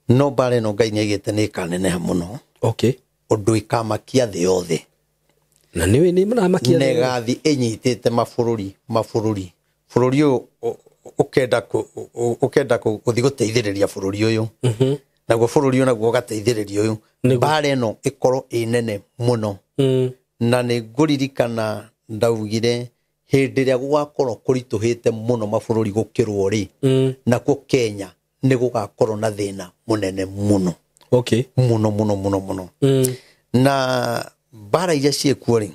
No mbara ĩno Ngai nĩaigĩte nĩ ĩkaneneha mũno. Okay. Ũndũ ĩkamakia thĩ yothe. Na nĩwe nĩ maramakia Na thĩ yothe. ĩgathiĩ ĩnyitĩte mabũrũri, mabũrũri. Bũrũri ũyũ ũkenda gũthiĩ gũteithĩrĩria bũrũri ũyũ. Naguo bũrũri ũyũ naguo ũgateithĩrĩria ũyũ. Mbara ĩno ĩkorwo ĩ nene mũno. Na nĩ ngũririkana ndaugire hĩndĩ ĩrĩa gũgakorwo kũritũhĩte mũno mabũrũri gũkĩrwo rĩ, nakuo Kenya nĩ gũgakorwo na thĩna mũnene mũno. Okay. Mũno, mũno, mũno, mũno. Na mbara iria ciĩkuo rĩ,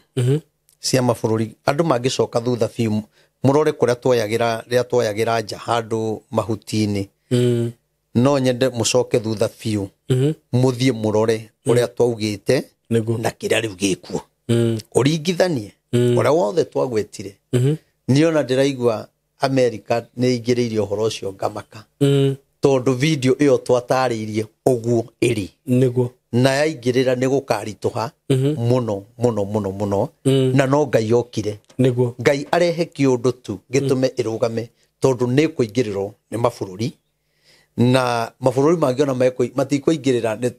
cia mabũrũri, andũ mangĩcoka thutha biũ, mũrore kũrĩa tuoyagĩra, rĩrĩa tuoyagĩra nja handũ mahuti-inĩ. No nyende mũcoke thutha biũ, mũthiĩ mũrore ũrĩa twaugĩte na kĩrĩa rĩu gĩkuo. Ũringithanie ũrĩa wothe twagwetire. Niĩ ona ndĩraigua America nĩ ĩingĩrĩire ũhoro ũcio ngamaka. Tondũ video ĩyo twatarĩirie ũguo ĩrĩ. Nĩguo. Na yaingĩrĩra nĩ gũkaritũha mũno, mũno, mũno, mũno. Na no Ngai okire. Nĩguo. Ngai arehe kĩũndũ tu gĩtũme ĩrũgame, tondũ nĩ kũingĩrĩrwo nĩ mabũrũri. Na mabũrũri mangĩ ona matikũingĩrĩra,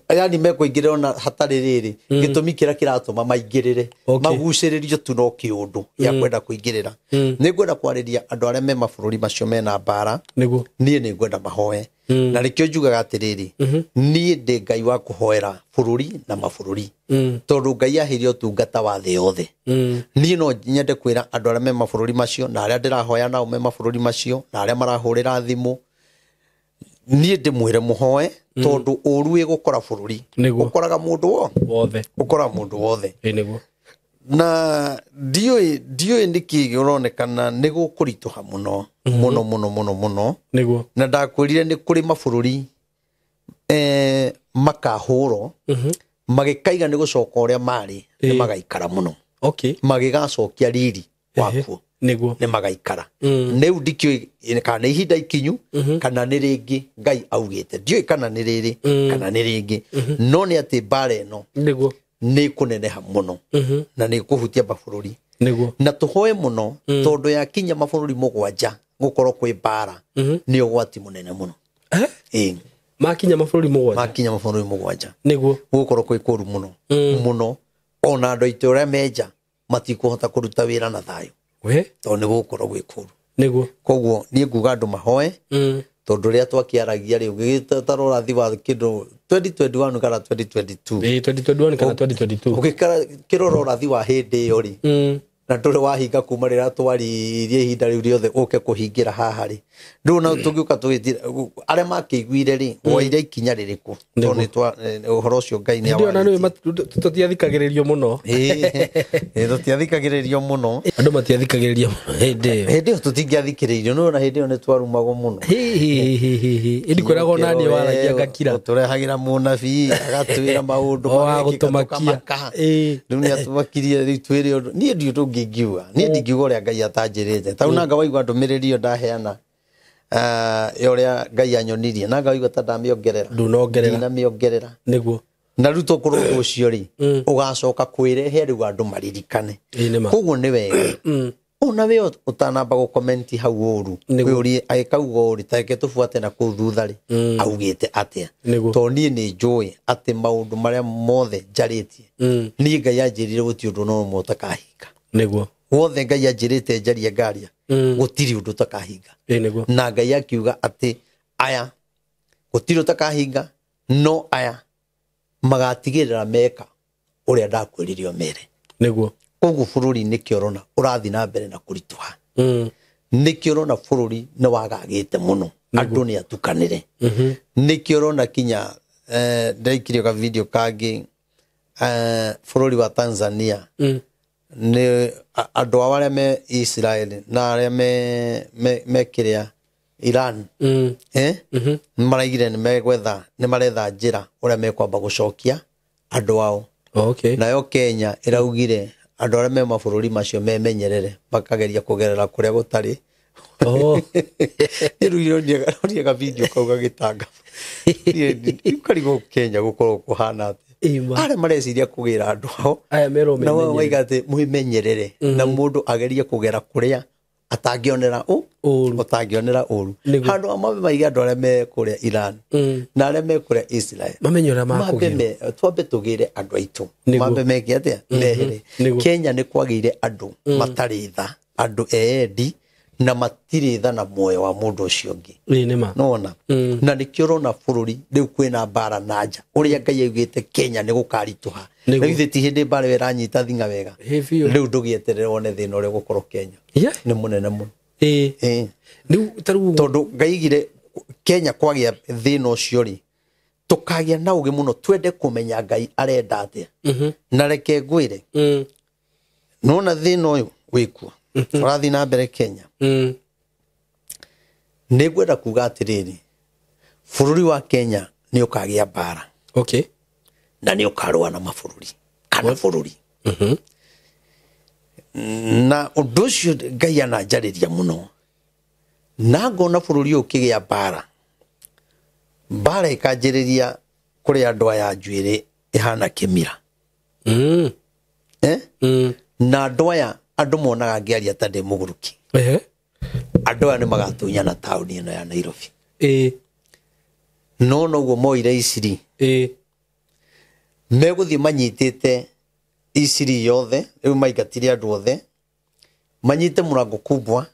yani mekũingĩrĩra ona hatarĩ rĩrĩ, gĩtũmi kĩrĩa kĩratũma maingĩrĩre. Okay. Magucĩrĩrio tu no kĩũndũ gĩa kwenda kũingĩrĩra. Nĩ ngwenda kwarĩria andũ arĩa me mabũrũri macio mena mbara. Nĩguo. Niĩ nĩ ngwenda mahoe. Na nĩkĩo njugaga atĩrĩrĩ, niĩ ndĩ Ngai wa kũhoera bũrũri na mabũrũri. Tondũ Ngai aheire ũtungata wa thĩ yothe. Niĩ no nyende kwĩra andũ arĩa me mabũrũri macio, na arĩa ndĩrahoya nao me mabũrũri macio, na arĩa marahũrĩra thimũ, niĩ ndĩmwĩre mũhoe, tondũ ũru ĩgũkora bũrũri. Nĩguo. Ũkoraga mũndũ wothe. Ũkoraga mũndũ wothe. Ĩ, nĩguo. Na ndiũĩ nĩkĩ ũronekana nĩ gũkũritũha mũno, mũno, mũno, mũno, mũno. Nĩguo. Na ndakwĩrire nĩ kũrĩ mabũrũri, makahũrwo, magĩkaiga nĩ gũcoka ũrĩa marĩ, nĩ magaikara mũno. Okay. Magĩgacokia riri wakuo. Nĩguo. Nĩ magaikara. Rĩu ndikĩũĩ kana nĩ ihinda ikinyu, kana nĩ rĩngĩ Ngai augĩte. Ndiũĩ kana nĩ rĩrĩ, kana nĩ rĩngĩ. No nĩ atĩ mbara ĩno Nĩguo. nĩ kũneneha mũno. Na nĩ kũhutia mabũrũri. Nĩguo. Na tũhoe mũno, tondũ yakinya mabũrũri 7 gũkorwo kwĩ mbara, nĩ ũgwati mũnene mũno. Ĩĩ. Makinya mabũrũri 7. Makinya mabũrũri 7. Nĩguo. Gũkorwo kwĩ kũũru mũno. Mũno. Ona andũ aitũ arĩa menja matikũhota kũruta wĩra na thayũ. We? Tondũ nĩ gũgũkorwo gwĩ kũũru. Nĩguo. Koguo niĩ nguga andũ mahoe, tondũ rĩrĩa twakĩaragia rĩu, gĩgĩtara ũrathi wa kĩndũ 2021 kana 2022. Ĩĩ, 2021 kana 2022. Ũgĩkĩrora ũrathi wa hĩndĩ ĩyo rĩ, na ndũrĩ wahinga kuma rĩrĩa twaririe ihinda rĩu rĩothe ũke kũhingĩra haha rĩ. Rĩu na tũngĩũka tũgĩtira, arĩa makĩiguire rĩ, woire ikinya rĩrĩkũ? Tondũ nĩ twa, ũhoro ũcio Ngai nĩ Hĩndĩ ĩyo na nĩũĩ awarĩtie. tũtiathikagĩrĩrio mũno. Ĩĩ, tũtiathikagĩrĩrio mũno. Andũ matiathikagĩrĩria mũno hĩndĩ ĩyo. Hĩndĩ ĩyo tũtingĩathikĩrĩirio, nĩ wona hĩndĩ ĩyo nĩ twarumagwo mũno. Hi, hi, hi, hi, hi. Ĩndĩ kwĩragwo nani waragia ngakira. Ũtũrehagĩra mũnabii, agatwĩra maũndũ O wa marĩa ekĩka gũtũmakia. tũkamaka. Ĩĩ. Rĩu nĩ atũmakirie, rĩu twĩre ũndũ. Niĩ ndiũ ndũngĩngiuga. Niĩ ndingiuga ũrĩa Ngai atanjĩrĩte. Ta rĩu nanga waigua ndũmĩrĩri ĩyo ndaheana Ya ũrĩa Ngai anyonirie na ngaigua ta ndamĩongerera. Ndunongerera. Ndinamĩongerera. Nĩguo. Na rĩu tũkorwo ũndũ ũcio rĩ, ũgacoka kwĩrehe rĩu andũ maririkane. Ĩĩ nĩ ma. Koguo nĩ wega ona we ũtanamba gũkomenti hau ũru, Nĩguo. wĩũrie agĩkauga ũrĩ tareke tũbuate na kũu thutha rĩ, augĩte atĩa. Nĩguo. Tondũ niĩ nĩ njũĩ atĩ maũndũ marĩa mothe njarĩtie, niĩ Ngai anjĩrire gũtirĩ ũndũ no ũmwe ũtakahinga. Nĩguo. Wothe Ngai anjĩrĩte njarie ngaria, gũtirĩ ũndũ ũtakahinga. Ĩĩ nĩguo. Na Ngai akiuga atĩ aya gũtirĩ ũtakahinga, no aya magatigĩrĩra meka ũrĩa ndakwĩrire ũmere. Nĩguo. Koguo bũrũri nĩkĩo ũrona ũrathiĩ na mbere na kũritũha. Nĩkĩo ũrona bũrũri nĩ wagagĩte mũno, andũ nĩ atukanĩre. Nĩkĩo ũrona kinya ndaikirio ka video kangĩ, bũrũri wa Tanzania nĩ andũ ao arĩa me Israel na arĩa me kĩrĩa Iran, maraigire nĩ megwetha, nĩ maretha njĩra ũrĩa mekwamba gũcokia andũ ao. Okay. Nayo Kenya ĩraugire andũ arĩa me mabũrũri macio memenyerere, makageria kũgerera kũrĩa gũtarĩ. Oh. Rĩu ironia ga video kau gagĩtanga. Niĩ karigwo Kenya gũkorwo kũhana atĩa. Ĩma. Arĩa mareciria kũgĩra andũ ao Aya merwo na wao memenyerere. maiga atĩ mwĩmenyerere, na mũndũ agerie kũgera kũrĩa atangĩonera Ũru. ũtangĩonera ũru. Nĩguo. Handũ ha mambe maige andũ arĩa me kũrĩa Iran na arĩa me kũrĩa Israel Mamenye ũrĩa mambe makũgĩrwo. twambe tũgĩre andũ aitũ. Nĩguo. Mambe meke atĩa, mehere. Nĩguo. Kenya nĩ kwagĩire andũ matarĩ tha, andũ eendi na matirĩ tha na muoyo wa mũndũ ũcio ũngĩ. Ĩĩ nĩ ma. Nona na nĩkĩo ũrona bũrũri rĩu kwĩna mbara na nja ũrĩa Ngai augĩte Kenya nĩ gũkaritũha. Nĩguo. Rĩu ithuĩ ti hĩndĩ mbara ĩyo ĩranyita thing'a wega. Ĩ biũ. Rĩu ndũgĩeterere wone thĩna ũrĩa ũgũkorwo Kenya. Yeah. Nĩ mũnene mũno. Ĩĩ. Ĩĩ. Rĩu ta rĩu Tondũ Ngai aigire Kenya kwagĩa thĩna ũcio rĩ, tũkagĩa na ũgĩ mũno, twende kũmenya Ngai arenda atĩa. Na reke ngwĩre, nona thĩna ũyũ wĩkuo ũrathiĩ na mbere Kenya, nĩ ngwenda kuga atĩrĩrĩ, bũrũri wa Kenya nĩ ũkagĩa mbara. Okay. Na nĩ ũkarũa na mabũrũri kana bũrũri. Na ũndũ ũcio Ngai ananjarĩria mũno, na ngona bũrũri ũyũ ũkĩgĩa mbara, mbara ĩkanjĩrĩria kũrĩ andũ aya njuĩrĩ ĩhana kĩmira. Na andũ aya andũ monaga ngĩaria ta ndĩ mũgũrũki. Ehe. Andũ aya nĩ magatunyana taũni ĩno ya Nairobi. Ĩĩ. No noguo moire Isiri. Ĩĩ. Megũthiĩ manyitĩte Isiri yothe, rĩu maingatire andũ othe, manyite mũrango kubwa,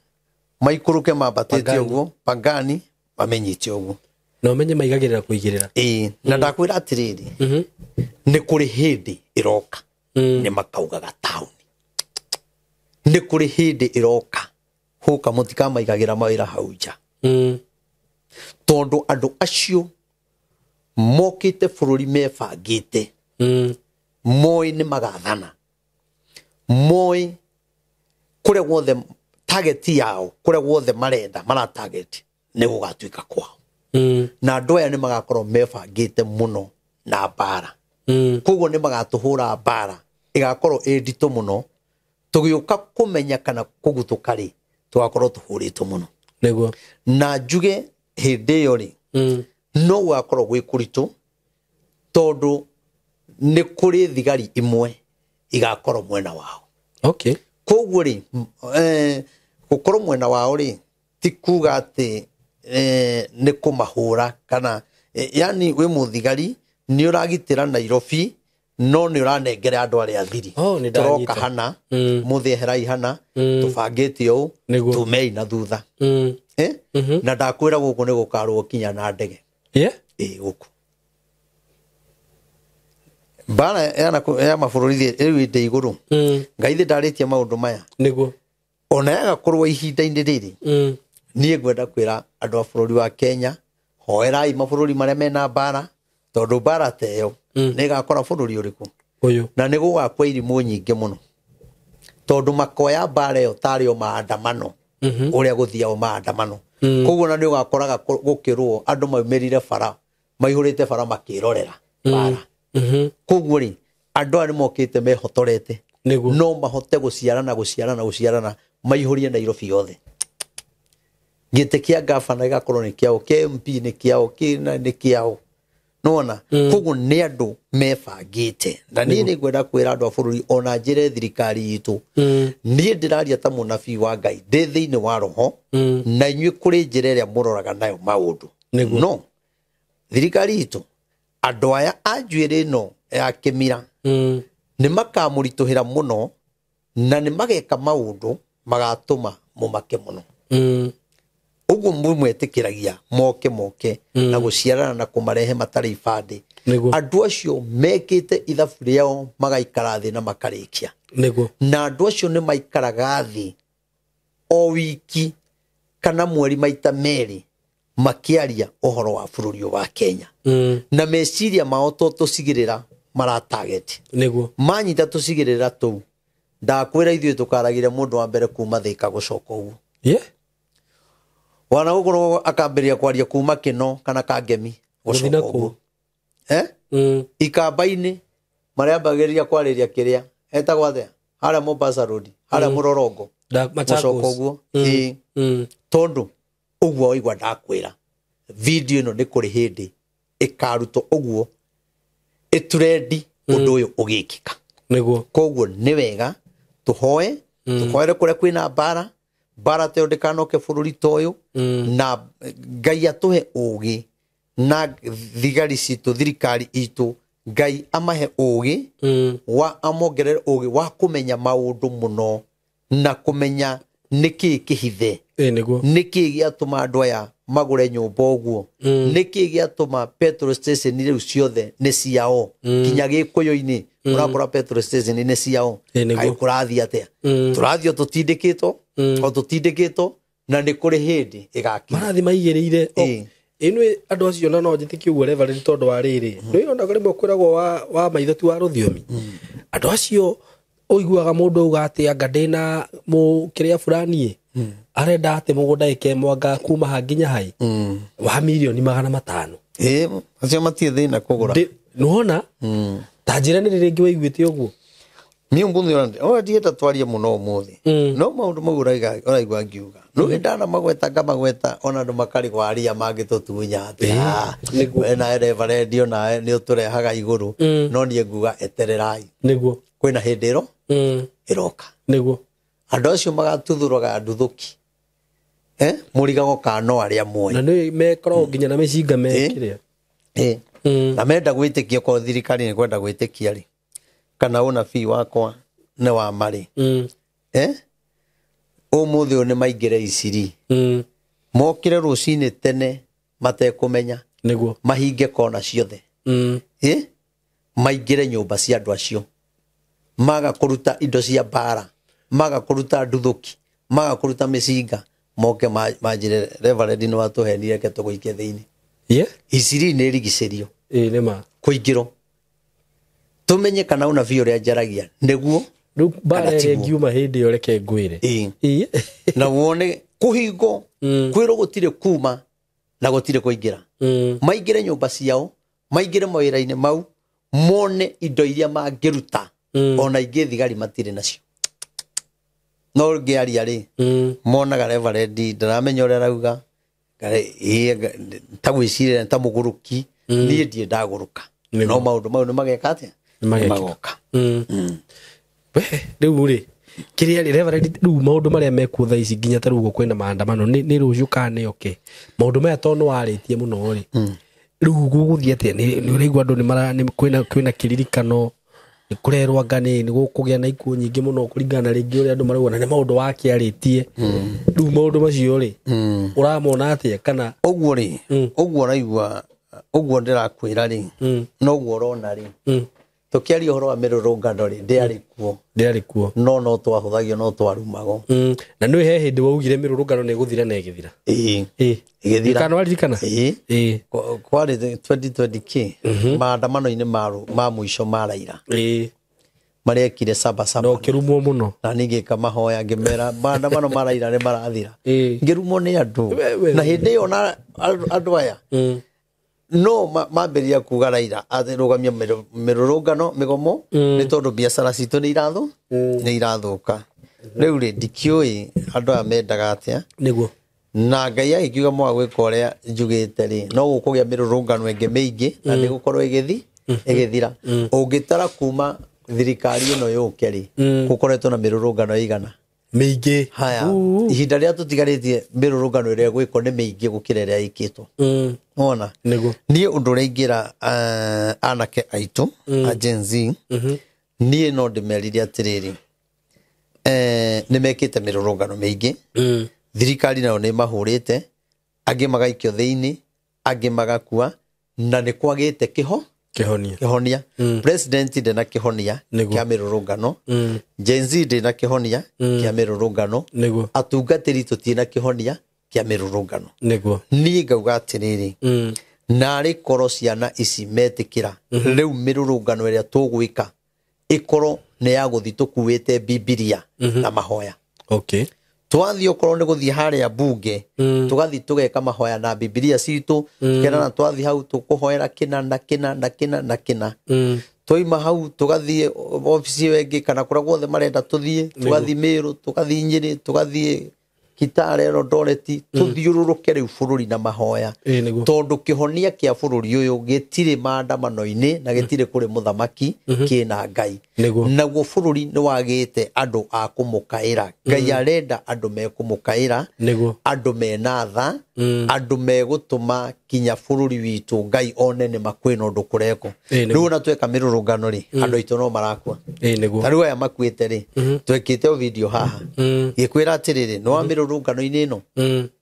maikũrũke mambatĩte Pangani. ũguo, Pangani, mamenyite ũguo. Na ũmenye maigagĩrĩra kũigĩrĩra. Ĩĩ, na ndakwĩra atĩrĩrĩ, nĩ kũrĩ hĩndĩ ĩroka, nĩ makaugaga taũni. Nĩ kũrĩ hĩndĩ ĩroka, hũka mũtikamaigagĩra mawĩra hau nja. Tondũ andũ acio mokĩte bũrũri mebangĩte, moĩ nĩ magathana, moĩ kũrĩa guothe target yao, kũrĩa guothe marenda, mara target nĩ gũgatuĩka kwao. Na andũ aya nĩ magakorwo mebangĩte mũno na mbara. Koguo nĩ magatũhũra mbara ĩgakorwo ĩ nditũ mũno, tũgĩũka kũmenya kana kũguthũka rĩ, tũgakorwo tũhũrĩtwo mũno. Nĩguo. Na njuge hĩndĩ ĩyo rĩ, no gũgakorwo gwĩ kũritũ, tondũ nĩ kũrĩ thigari imwe igakorwo mwena wao. Okay. Koguo rĩ, gũkorwo mwena wao rĩ, ti kuga atĩ nĩ kũmahũra kana, yani wĩ mũthigari nĩ ũragitĩra Nairobi, no nĩ ũranengera andũ arĩa thiri. Oh, nĩ Tũroka ndanyita. hana, mũthĩ eherai hana, tũbangĩte ũũ, Nĩguo. tumei na thutha. Na ndakwĩra gũkũ nĩ gũkarũo kinya na ndege. Yeah. Ĩĩ, gũkũ. Mbara ya mabũrũri rĩu ĩndĩ igũrũ. Ngai thĩ ndarĩtie maũndũ maya. Nĩguo. Ona yagakorwo ihinda-inĩ rĩrĩ, niĩ ngwenda kwĩra andũ a bũrũri wa Kenya, hoerai mabũrũri marĩa mena mbara, tondũ mbara ta ĩyo nĩ ĩgakora bũrũri ũrĩkũ. Ũyũ. Na nĩ gũgakua irimũ nyingĩ mũno, tondũ makoya mbara ĩyo tarĩ o maandamano, ũrĩa gũthiagwo maandamano. Koguo na nĩ ũgakoraga gũkĩrũo andũ maumĩrire bara, maihũrĩte bara makĩrorera bara. Koguo rĩ, andũ aya nĩ mokĩte mehotorete. Nĩguo. No mahote gũciarana, gũciarana, gũciarana, maihũrie Nairobi yothe. Gĩtĩ kĩa gavana gĩgakorwo nĩ kĩao, kĩa MP nĩ kĩao, kĩna nĩ kĩao. Nona koguo nĩ andũ mebangĩte. Na niĩ nĩ ngwenda kwĩra andũ a bũrũri ona njĩre thirikari itũ, niĩ ndĩraria ta mũnabii wa Ngai ndĩ thĩinĩ wa roho, na inyuĩ kũrĩ njĩra ĩrĩa mũroraga nayo maũndũ. No thirikari itũ, andũ aya a njuĩrĩ ĩno ya kĩmira nĩ makamũritũhĩra mũno, na nĩ mageka maũndũ magatũma mũmake mũno. Ũguo mũmwetĩkĩragia moke moke na gũciarana na kũmarehe matarĩ ibandĩ. Andũ acio mekĩte ithabu rĩao magaikara thĩ na makarĩkia. Na andũ acio nĩ maikaraga thĩ o wiki kana mweri maita merĩ makĩaria ũhoro wa bũrũri ũyũ wa Kenya. Na meciria mao to tũcigĩrĩra maratageti. Manyita tũcigĩrĩra tũu, ndakwĩra ithuĩ tũkaragire mũndũ wa mbere kuma Thĩka gũcoka ũguo. Wana gũkorwo akambĩrĩria kwaria kuma Kĩno kana Kangemi gũcoka ũguo. Ikamba-inĩ marĩambagĩrĩria kwarĩria kĩrĩa etagwo atĩa harĩa Mombasa Road, harĩa Mũrorongo, gũcoka ũguo. Tondũ ũguo waigua ndakwĩra video ĩno nĩ kũrĩ hĩndĩ ĩkarutwo ũguo ĩturendi ũndũ ũyũ ũgĩkĩka. Koguo nĩ wega tũhoe, tũhoere kũrĩa kwĩna mbara, mbara ta ĩyo ndĩkanoke bũrũri ta ũyũ, na Ngai atũhe ũgĩ na thigari citũ, thirikari itũ, Ngai amahe ũgĩ wa amongerere ũgĩ wa kũmenya maũndũ mũno na kũmenya nĩkĩĩ kĩhithe, nĩkĩĩ gĩatũma andũ aya magũre nyũmba ũguo, nĩkĩĩ gĩatũma petrol station rĩu ciothe nĩ ciao, nginya Gĩkũyũ-inĩ ũrakora petrol station nĩ ciao. Kaĩ kũrathiĩ atĩa? Tũrathiĩ o tũtindĩkĩtwo, o tũtindĩkĩtwo, na nĩ kũrĩ hĩndĩ ĩgakinya. Marathiĩ maigĩrĩire. Ĩno andũ acio na no njĩtĩkie ũguo Reverend tondũ wa rĩrĩ. Nĩ ona rĩmwe kwĩragwo wa maitho ti wa rũthiomi. Andũ acio ũiguaga mũndũ auga atĩ anga ndĩna kĩrĩa fulani arenda atĩ mũgũnda ĩke mwanga kuma ha nginya hai wa milioni 500. Acio matirĩ thĩna kũgũra. Nĩwona? Ta njĩra nĩ rĩngĩ waiguĩte ũguo. Niĩ ũmũthĩ ona ndienda twarie mũno ũmũthĩ. No maũndũ mau ũraigua ngiuga. No ndanamagweta ngamagweta ona andũ makarigwo aria mangĩtũtunya atĩ, we nawe Reverend onawe nĩ ũtũrehaga igũrũ. No niĩ nguga etererai. Kwĩna hĩndĩ ĩroka. Andũ acio magatuthũraga nduthũki. Mũrigago kana no arĩa moĩ. Na nĩ mekoragwo nginya na mĩcinga mekĩrĩa. Na menda gwĩtĩkia korwo thirikari nĩ kwenda gwĩtĩkia rĩ, kana ũnabii wakwa nĩ wa marĩ. Ũmũthĩ ũyũ nĩ maingĩre Iciri. Mokĩre rũcinĩ tene matekũmenya. Mahinge kona ciothe. Maingĩre nyũmba cia andũ acio. Maga kũruta indo cia mbara, maga kũruta nduthũki, maga kũruta mĩcinga, moke manjĩre Reverend nĩ watũhenire reke tũgũikie thĩinĩ. Iciri nĩ ĩrigicĩrio. Kũingĩrwo. Tũmenye kana ũnabii ũrĩa njaragia nĩguo Rĩu mbara ĩrĩa ĩngiuma hĩndĩ ĩyo reke ngwĩre. Na wone kũhingo kwĩrwo gũtirĩ kuma na gũtirĩ kũingĩra. Maingĩre nyũmba ciao, maingĩre mawĩra-inĩ mau, mone indo iria mangĩruta ona ingĩ thigari matirĩ nacio. No ngĩaria rĩ, monaga Reverend ndaramenya ũrĩa arauga, ta gwĩciria ta mũgũrũki, niĩ ndirĩ ndagũrũka. No maũndũ mau nĩ mageka atĩa? Nĩ magoka. We rĩu rĩ, kĩrĩa rĩ Reverend rĩu maũndũ marĩa mekuo thaa ici nginya ta rĩu kwĩna maandamano nĩ rũciũ kana nĩ oke. Maũndũ maya tondũ nĩ warĩtie mũno rĩ, rĩu gũgũthiĩ atĩa? Nĩ ũraigua andũ kwĩna kĩririkano, nĩ kũrerwo anga nĩ gũkũgĩa na ikuũ nyingĩ mũno kũringana na rĩngĩ ũrĩa andũ marauga, na nĩ maũndũ wakĩarĩtie. Rĩu maũndũ macio rĩ, ũramona atĩa kana ũguo rĩ, ũguo ũraigua, ũguo ndĩrakwĩra rĩ, noguo ũrona rĩ. Tũkĩaria ũhoro wa mĩrũrũngano rĩ, ndĩarĩ kuo. Ndĩarĩ kuo. No no twahũthagio, no twarumagwo. Na nĩ he hĩndĩ waugire mĩrũrũngano nĩ ĩgũthira na ĩgĩthira. Ĩgĩthira. Kana waririkana? Kwarĩ 2020 maandamano-inĩ ma mũico ma Raila. Marekire saba saba. No kĩrumwo mũno. Na niĩ ngĩka mahoya ngĩmera maandamano ma Raila nĩ marathira. Ngĩrumwo nĩ andũ. Na hĩndĩ ĩyo na andũ aya. No mambĩrĩria kuga Raila arũgamia mĩrũrũngano mĩgomo nĩ tondũ biacara citũ nĩ irathũka. Rĩu rĩ ndikĩũĩ andũ aya mendaga atĩa. Nĩguo. Na Ngai agĩkiuga mwaga gwĩka ũrĩa njugĩte rĩ, no gũkũgĩa mĩrũrũngano ĩngĩ mĩingĩ na ndĩgũkorwo ĩgĩthira. Ũngĩtara kuma thirikari ĩno yũke rĩ, gũkoretwo na mĩrũrũngano ĩigana? Mĩingĩ. Haya, ihinda rĩrĩa tũtigarĩtie mĩrũrũngano ĩrĩa ĩgwĩkwo nĩ mĩingĩ gũkĩra ĩrĩa ĩkĩtwo. Wona? Nĩguo. Niĩ ũndũ ũrĩa ingĩra anake aitũ a Gen Z, niĩ no ndĩmerire atĩrĩrĩ, nĩ mekĩte mĩrũrũngano mĩingĩ, thirikari nayo nĩ mahũrĩte, angĩ magaikio thĩinĩ, angĩ magakua, na nĩ kwagĩte kĩhonia. Kĩhonia. President ndĩ na kĩhonia kĩa mĩrũrũngano, Gen Z ndĩ na kĩhonia kĩa mĩrũrũngano, Nĩguo. atungatĩri tũtirĩ na kĩhonia kĩa mĩrũrũngano. Nĩguo. Niĩ ngauga atĩrĩrĩ, narĩ korwo ciana ici metĩkĩra rĩu mĩrũrũngano ĩrĩa tũgwĩka ĩkorwo nĩ ya gũthiĩ tũkuĩte Bibilia na mahoya. Okay. Twathiĩ okorwo nĩ gũthiĩ harĩa bunge, tũgathiĩ tũgeka mahoya na Bibilia citũ, tũkerana twathiĩ hau tũkũhoera kĩna na kĩna na kĩna na kĩna. Twaima hau tũgathiĩ obici ĩyo ĩngĩ kana kũrĩa guothe marenda tũthiĩ, tũgathiĩ Meru, tũgathiĩ Nyĩrĩ, tũgathiĩ Kitale, Eldoret, tũthiũrũrũke rĩu bũrũri na mahoya. Ĩĩ nĩguo. Tondũ kĩhonia kĩa bũrũri ũyũ gĩtirĩ maandamano-inĩ na gĩtirĩ kũrĩ mũthamaki, kĩna Ngai. Nĩguo. Naguo bũrũri nĩ wagĩte andũ a kũmũkaĩra. Ngai arenda andũ mekũmũkaĩra, Nĩguo. andũ mena tha, andũ megũtũma kinya bũrũri witũ Ngai one nĩ ma kwĩna ũndũ kũrekwo. Ĩĩ nĩguo. Rĩu ona tweka mĩrũrũngano rĩ, andũ aitũ no marakua. Ĩĩ nĩguo. Ta rĩu aya makuĩte rĩ, twekĩte o video haha gĩkwĩra atĩrĩrĩ, nĩ wa mĩrũrũngano-inĩ ĩno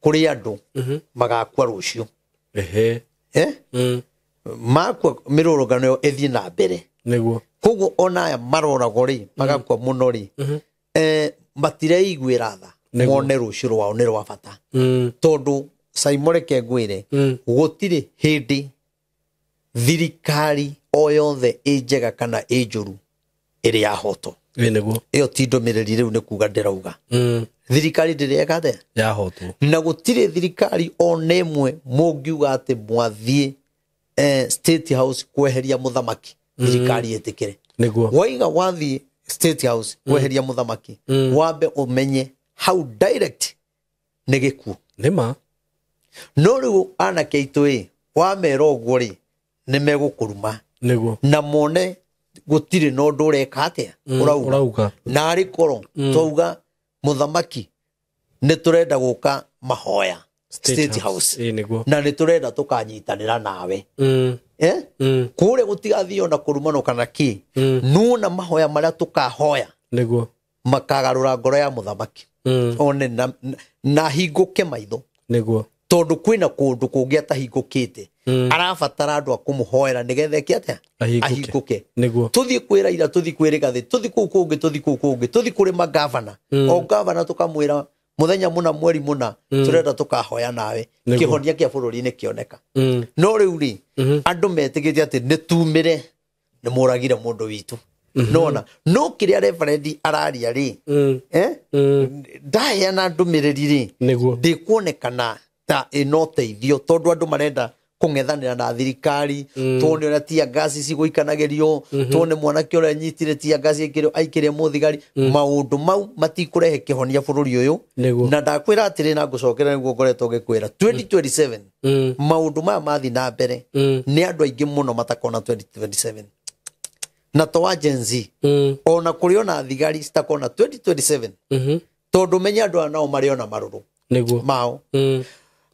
kũrĩ andũ magakua rũciũ. Ehe. Makua mĩrũrũngano ĩyo ĩthiĩ na mbere. Nĩguo. Koguo ona aya maroragwo rĩ, magakua mũno rĩ, matireiguĩra tha, Nĩguo. mone rũciũ rwao nĩ rwa bata. Tondũ Saimo, reke ngwĩre, gũtirĩ hĩndĩ thirikari o yothe ĩ njega kana ĩ njũru ĩrĩ yahotwo. Ĩĩ nĩguo. Ĩyo ti ndũmĩrĩri rĩu nĩ kuga ndĩrauga. Thirikari ndĩrĩ eka atĩa? Yahotwo. Na gũtirĩ thirikari ona ĩmwe mũngiuga atĩ mwathiĩ State House kweheria mũthamaki, thirikari ĩtĩkĩre. Nĩguo. Waiga wathiĩ State House kweheria mũthamaki, wambe ũmenye hau direct nĩ gĩkuũ. Nĩma. No rĩu anake aitũ ĩ, wamera ũguo rĩ, nĩ megũkũruma. Nĩguo. Na mone gũtirĩ na ũndũ ũreka atĩa, ũrauga. Ũrauga. Na arĩ korwo twauga mũthamaki nĩ tũrenda gũka mahoya State House, Ĩĩ nĩguo. na nĩ tũrenda tũkanyitanĩra nawe. Kũrĩa gũtigathiĩ ona kũrumanwo kana kĩ, nuona mahoya marĩa tũkahoya Nĩguo. makagarũra ngoro ya mũthamaki, one na hingũke maitho. Nĩguo. Tondũ kwĩna kũndũ kũngĩ atahingũkĩte, arabatara andũ a kũmũhoera nĩgetha eke atĩa? Ahingũke. Nĩguo. Tũthiĩ kwĩ Raila, tũthiĩ kwĩ Rigathĩ, tũthiĩ kũu kũngĩ, tũthiĩ kũu kũngĩ, tũthiĩ kũrĩ magavana, o gavana tũkamwĩra mũthenya mũna mweri mũna tũrenda tũkahoya nawe, Nĩguo. kĩhonia kĩa bũrũri nĩ kĩoneka. No rĩu rĩ, andũ metĩkĩtie atĩ nĩ tumĩre nĩ mũragire mũndũ witũ. Nona no kĩrĩa reverend araria rĩ, ndaheana ndũmĩrĩri rĩ, Nĩguo. ndĩkuonekana ta ĩna ũteithio, tondũ andũ marenda kũng'ethanĩra na thirikari, tuone ũrĩa tear gas cigũikanagĩrio, tuone mwanake ũrĩa anyitire tear gas aikĩrie mũthigari. Maũndũ mau matikũrehe kĩhonia bũrũri ũyũ. Nĩguo. Na ndakwĩra atĩrĩ, na ngũcokera nĩguo ngoretwo ngĩkwĩra 2027, maũndũ maya mathiĩ na mbere, nĩ andũ aingĩ mũno matakona 2027, na to wa Gen Z, ona kũrĩ ona thigari citakona 2027, tondũ menye andũ aya nao marĩ ona marũrũ Nĩguo. mao,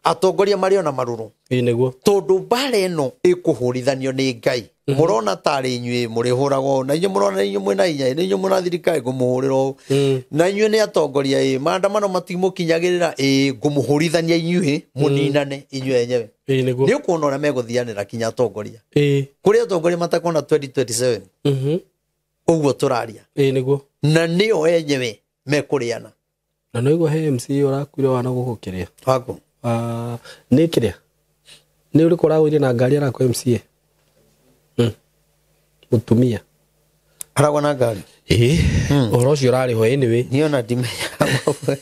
atongoria marĩ ona marũrũ, Ĩĩ nĩguo. tondũ mbara ĩno ĩkũhũrithanio nĩ Ngai. Mũrona tarĩ inyuĩ mũrĩhũragwo, na inyuĩ mũrona inyuĩ mwĩna hinya, nĩ inyuĩ mwĩna thirikari ngũmũhũrĩra ũũ, na inyuĩ nĩ atongoria ĩ, maandamano matimũkinyagĩrĩra ĩ, ngũmũhũrithania inyuĩ mũninane inyuĩ enyewe. Ĩĩ nĩguo. Nĩ ũkuona ũrĩa megũthianĩra kinya atongoria. Ĩĩ. Kũrĩ atongoria matakona 2027, ũguo tũraria. Ĩĩ nĩguo. Na nĩo enyewe mekũrĩana. Na no igua he MC ũrakuire wana gũkũ kĩrĩa? Waku. Nĩ kĩrĩa? Nĩ ũrĩkũ ũragũire na ngari arakua MCA? Mũtumia. Aragwa na ngari? Ĩĩ. Ũhoro ũcio ũrarĩho anyway. Niĩ ona ndimenyaga mamwe.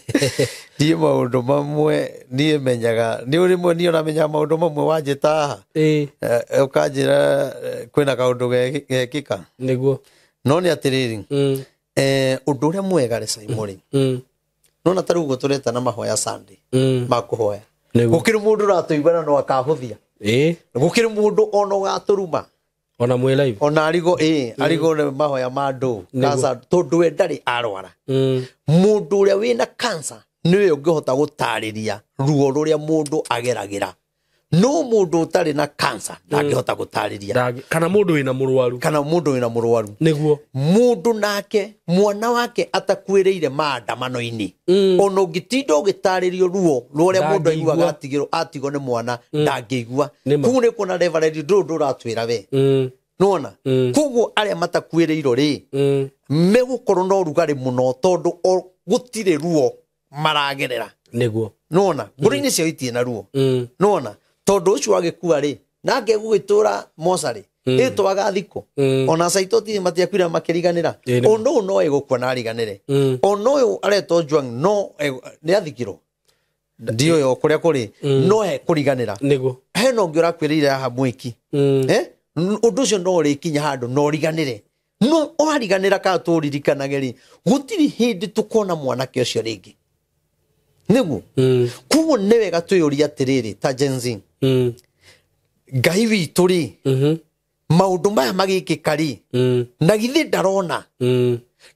Niĩ maũndũ mamwe niĩ menyaga. Nĩ rĩmwe niĩ ona menyaga maũndũ mamwe wanjĩta haha. Ĩĩ. Ũkanjĩra kwĩna kaũndũ gekĩka. Nĩguo. No nĩ atĩrĩrĩ, ũndũ ũrĩa mwega rĩ, Saimo rĩ, Nona ta rĩu ũguo tũretana mahoya Sunday ma kũhoya. Nĩguo. Gũkĩrĩ mũndũ ũratũigua na no akahũthia. Ĩĩ. Gũkĩrĩ mũndũ ona ũgatũruma. Ona mwĩ live. Ona arigo ĩĩ, arigo nĩ mahoya ma ndũ. Cancer tondũ we ndarĩ arwara. Mũndũ ũrĩa wĩna cancer nĩwe ũngĩhota gũtarĩria ruo rũrĩa mũndũ ageragĩra. No mũndũ ũtarĩ na cancer ndangĩhota gũtarĩria. Kana mũndũ wĩna mũrwaru. Kana mũndũ wĩna mũrwaru. Nĩguo. Mũndũ nake mwana wake atakuĩrĩire maandamano-inĩ. Ona ũngĩtinda ũgĩtarĩrio ruo rũrĩa mũndũ aiguaga atigwo nĩ mwana ndangĩigua. Koguo nĩ kuona Reverend ndũrũ ndũratwĩra we. Nĩwona? Koguo arĩa matakuĩrĩirwo rĩ, megũkorwo na ũrugarĩ mũno tondũ gũtirĩ ruo maragerera. Nĩguo. Nĩwona? Ngoro-inĩ ciao itirĩ na ruo. Nĩwona? Tondũ ũcio agĩkua rĩ, nake gũgĩtũra mocarĩ, ĩtwaga thikũ. Ona Saitoti matiakuire makĩriganĩra. Ona ũyũ no egũkua na ariganĩre. Ona ũyũ aretwo Ojwang no nĩ athikirwo. Ndiũĩ o kũrĩa kũrĩ, no ekũriganĩra. Nĩguo. Hena ũngĩ ũrakuĩrĩire haha mwĩki. Ũndũ ũcio no ũrĩkinya handũ no ũriganĩre. No wariganĩra kana tũririkanage rĩ, gũtirĩ hĩndĩ tũkona mwanake ũcio rĩngĩ. Nĩguo. Koguo nĩ wega twĩyũrie atĩrĩrĩ ta Gen Z. Ngai witũ rĩ, maũndũ maya magĩkĩka rĩ, na githĩ ndarona,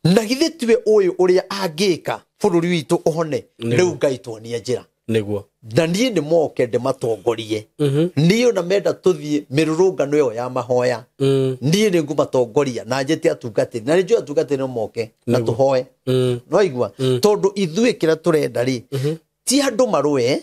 na githĩ tiwe ũyũ ũrĩa angĩka bũrũri witũ ũhone, rĩu Ngai tuonie njĩra. Nĩguo. Na niĩ nĩ moke ndĩmatongorie. Niĩ ona menda tũthiĩ mĩrũrũngano ĩyo ya mahoya. Niĩ nĩ ngũmatongoria na njĩte atungatĩri. Na nĩ njũĩ atungatĩri no moke na tũhoe. Nĩwaigua? Tondũ ithuĩ kĩrĩa tũrenda rĩ, ti andũ marũe,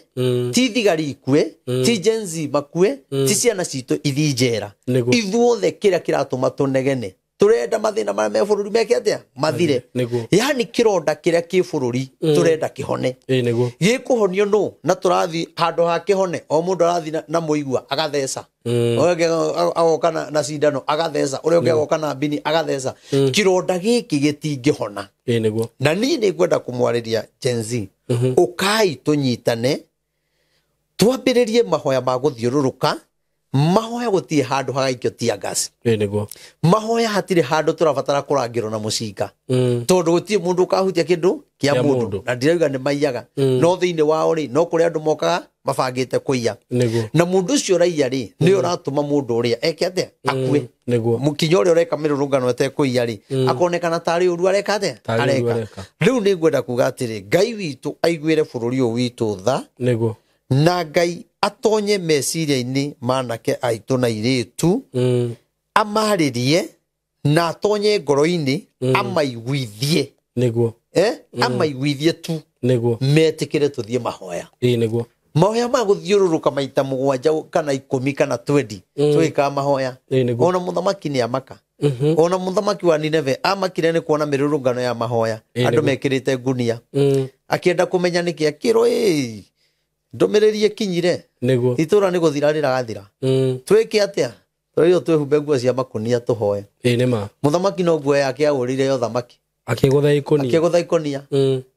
ti thigari ikue, ti Gen Z makue, ti ciana citũ ithiĩ njera. Ithuothe kĩrĩa kĩratũma tũnegene, tũrenda mathĩna marĩa me bũrũri meke atĩa? Mathire. Yaani kĩronda kĩrĩa kĩ bũrũri tũrenda kĩhone. Nĩguo. Gĩkũhonio nũ? Na tũrathiĩ handũ ha kĩhone, o mũndũ arathiĩ na mũigua agatheca. Ũrĩa ũngĩ agoka na cindano agatheca, ũrĩa ũngĩ agoka na mbini agatheca. Kĩronda gĩkĩ gĩtingĩhona. Nĩguo. Na niĩ nĩ ngwenda kũmwarĩria Gen Z. Ũkai tũnyitane, twambĩrĩrie mahoya ma gũthiũrũrũka. Mahoya gũtirĩ handũ hagaikio tear gas. Nĩguo. Mahoya hatirĩ handũ tũrabatara kũrangĩrwo na mũcinga. Tondũ gũtirĩ mũndũ ũkahutia kĩndũ kĩa mũndũ. Na ndirauga nĩ maiyaga. No thĩinĩ wao rĩ, no kũrĩ andũ mokaga mabangĩte kũiya. Nĩguo. Na mũndũ ũcio ũraiya rĩ, nĩwe ũratũma mũndũ ũrĩa eke atĩa? Akue. Nĩguo. Mũkinya ũrĩa ũreka mĩrũrũngano etekũiya rĩ, akonekana tarĩ ũru areka atĩa? Areka. Rĩu nĩ ngwenda kuga atĩrĩ, Ngai witũ aiguĩre bũrũri ũyũ witũ tha. Nĩguo. Na Ngai atonye meciria-inĩ ma anake aitũ na airĩtu, amarĩrie na atonye ngoro-inĩ, amaiguithie. Nĩguo. Amaiguithie tu. Nĩguo. Metĩkĩre tũthiĩ mahoya. Nĩguo. Mahoya ma gũthiũrũrũka maita 7 kana 10 kana 20, twĩkaga mahoya. Nĩguo. Ona mũthamaki nĩ amaka. Ona mũthamaki wa Nineve amakire nĩ kuona mĩrũrũngano ya mahoya. Andũ mekĩrĩte ngunia. Akĩenda kũmenya nĩkĩ akĩrwo, ĩĩ, ndũmĩrĩri ĩkinyire. Nĩguo. Itũra nĩ gũthira rĩragathira. Twĩke atĩa? Tũrĩo twĩhumbe nguo cia makũnia tũhoe. Nĩ ma. Mũthamaki no nguo yake ahũrĩire ya ũthamaki. Akĩgũtha ikũnia. Akĩgũtha ikũnia.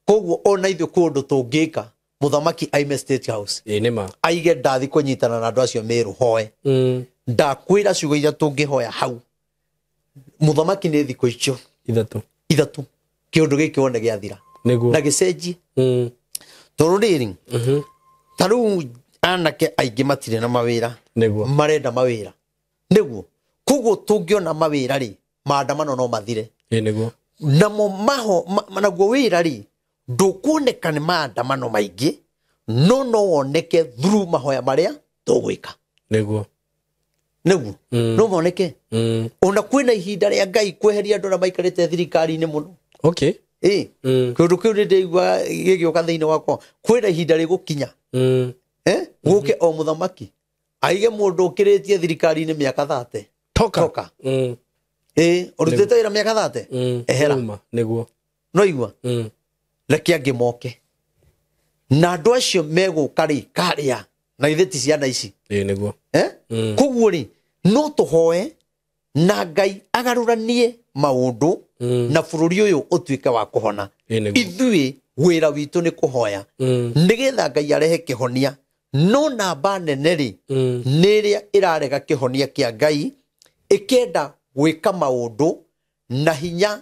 Koguo ona ithuĩ kũndũ tũngĩka, mũthamaki aime State House. Nĩ ma. Aige ndathi kũnyitana na andũ acio Meru hoe. Ndakwĩra ciugo iria tũngĩhoya hau. Mũthamaki nĩ thikũ icio ithatũ. Kĩũndũ gĩkĩ wone gĩathira. Nĩguo. Na gĩcenjie. Tondũ rĩrĩ, ta rĩu anake aingĩ matirĩ na mawĩra. Nĩguo. Marenda mawĩra. Nĩguo. Koguo tũngĩona mawĩra rĩ, maandamano no mathire. Nĩguo. Namo maho, naguo wĩra rĩ, ndũkuoneka nĩ maandamano maingĩ, no woneke through mahoya marĩa tũgwĩka. Nĩguo. Nĩguo. No moneke. Ona kwĩna ihinda rĩa Ngai kweheria andũ arĩa maikarĩte thirikari-inĩ mũno. Okay. Kĩũndũ kĩu nĩ ndĩigua gĩgĩũka thĩinĩ wakwa. Kwĩna ihinda rĩgũkinya. Gũke o mũthamaki. Aige mũndũ ũkĩrĩtie thirikari-inĩ mĩaka 30. Toka. Toka. Ũrutĩte wĩra mĩaka 30? Ehera. Uma, nĩguo. No igua? Reke angĩ moke. Na andũ acio megũka rĩ, karĩa, na githĩ ti ciana ici? Nĩguo. Koguo rĩ, no tũhoe na Ngai agarũranie maũndũ na bũrũri ũyũ ũtuĩke wa kũhona. Ithuĩ wĩra witũ nĩ kũhoya. Nĩgetha Ngai arehe kĩhonia. No namba nene rĩ, nĩ ĩrĩa ĩrarega kĩhonia kĩa Ngai, ĩkenda gwĩka maũndũ na hinya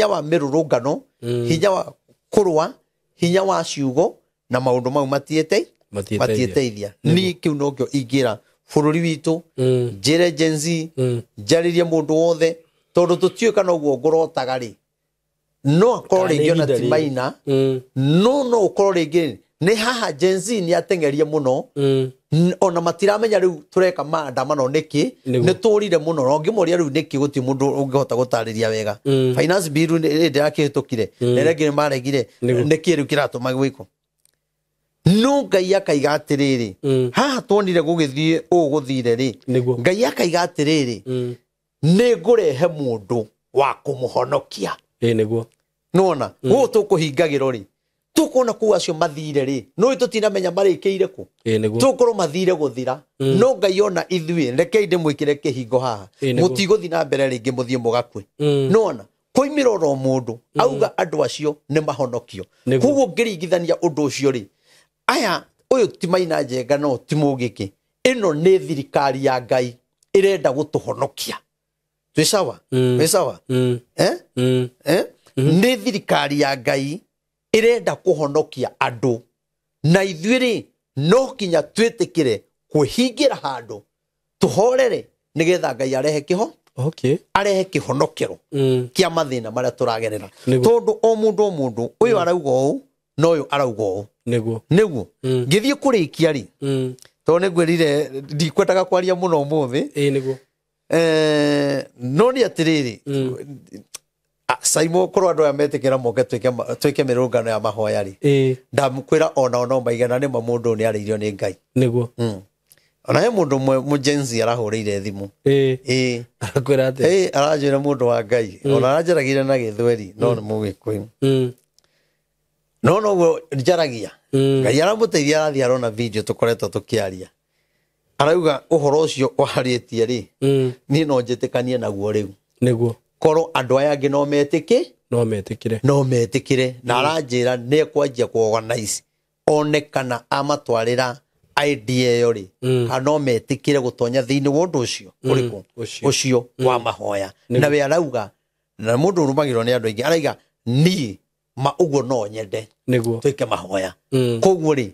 wa mĩrũrũngano, hinya wa Kũrũa hinya wa ciugo na maũndũ mau matiĩteithia. Niĩ kĩu nokĩo ingĩra bũrũri witũ, njĩre Gen Z, njarĩrie mũndũ wothe, tondũ tũtiũĩ kana ũguo ngũrotaga rĩ, no akorwo rĩngĩ ona ti Maina, no ũkorwo rĩngĩ nĩ haha Gen Z nĩ ateng'erie mũno, ona matiramenya rĩu tũreka maandamano nĩkĩ, nĩ tũrire mũno, na ũngĩmoria rĩu nĩkĩ gũtirĩ mũndũ ũngĩhota gũtarĩria wega. Finance bill nĩ ndĩrakĩhĩtũkire, na ĩrĩa ĩngĩ nĩ maregire, nĩkĩ rĩu kĩratũma gwĩkwo? No Ngai akaiga atĩrĩrĩ, haha tuonire gũgĩthiĩ ũũ gũthire rĩ, Ngai akaiga atĩrĩrĩ, nĩ ngũrehe mũndũ wa kũmũhonokia. Nĩguo. Nĩwona gũkũ tũkũhingagĩrwo rĩ, tũkuona kũu acio mathire rĩ, no tũtinamenya marĩkĩire kũ, tũkorwo mathire gũthira. No Ngai ona ithuĩ rekei ndĩmwĩkĩre kĩhingo haha, mũtigũthiĩ na mbere rĩngĩ, mũthiĩ mũgakue. Nĩwona koimĩra oro mũndũ auga andũ acio nĩ mahonokio. Koguo ngĩringithania ũndũ ũcio rĩ, aya ũyũ ti Maina Njenga no ti Mũgĩkĩ, ĩno nĩ thirikari ya Ngai ĩrenda gũtũhonokia. Twĩ sawa? Twĩ sawa? Nĩ thirikari ya Ngai ĩrenda kũhonokia andũ, na ithuĩ rĩ no kinya twĩtĩkĩre kwĩhingĩra handũ tũhorere nĩgetha Ngai arehe kĩho, arehe kĩhonokero kĩa mathĩna marĩa tũragerera. Tondũ o mũndũ ũyũ arauga ũũ na ũyũ arauga ũũ. Nĩguo. Nĩguo. Ngĩthiĩ kũrĩkia rĩ, tondũ nĩngwĩrire ndikwendaga kwaria mũno ũmũthĩ. Nĩguo. No nĩ atĩrĩrĩ, Saimo korwo andũ aya metĩkĩra moke twĩke mĩrũngano ya mahoya rĩ, ndamkwĩra onao no maigana nĩ ma mũndũ nĩ arĩirio nĩ Ngai. Nĩguo. Ona he mũndũ ũmwe mũjenzi arahũrĩire thimũ. Arakwĩra atĩa? Aranjĩra mũndũ wa Ngai, ona aranjaragĩria na gĩthweri, no nĩ Mũgĩkũyũ. No noguo njaragia. Ngai aramũteithia arathiĩ arona video tũkoretwo tũkĩaria. Arauga ũhoro ũcio warĩtie rĩ, niĩ no njĩtĩkanie naguo rĩu. Nĩguo. Korwo andũ aya angĩ no metĩkĩ, no metĩkĩre, no metĩkĩre. Na aranjĩra nĩ ekwanjia kũ-organize one kana amatwarĩra idea ĩyo rĩ, kana no metĩkĩre gũtonya thĩinĩ wa ũndũ ũcio ũrĩkũ, ũcio wa mahoya. Na we arauga, na mũndũ ũrũmagĩrĩrwo nĩ andũ aingĩ, arauga niĩ ma ũguo no nyende nĩguo twĩke mahoya. Koguo rĩ,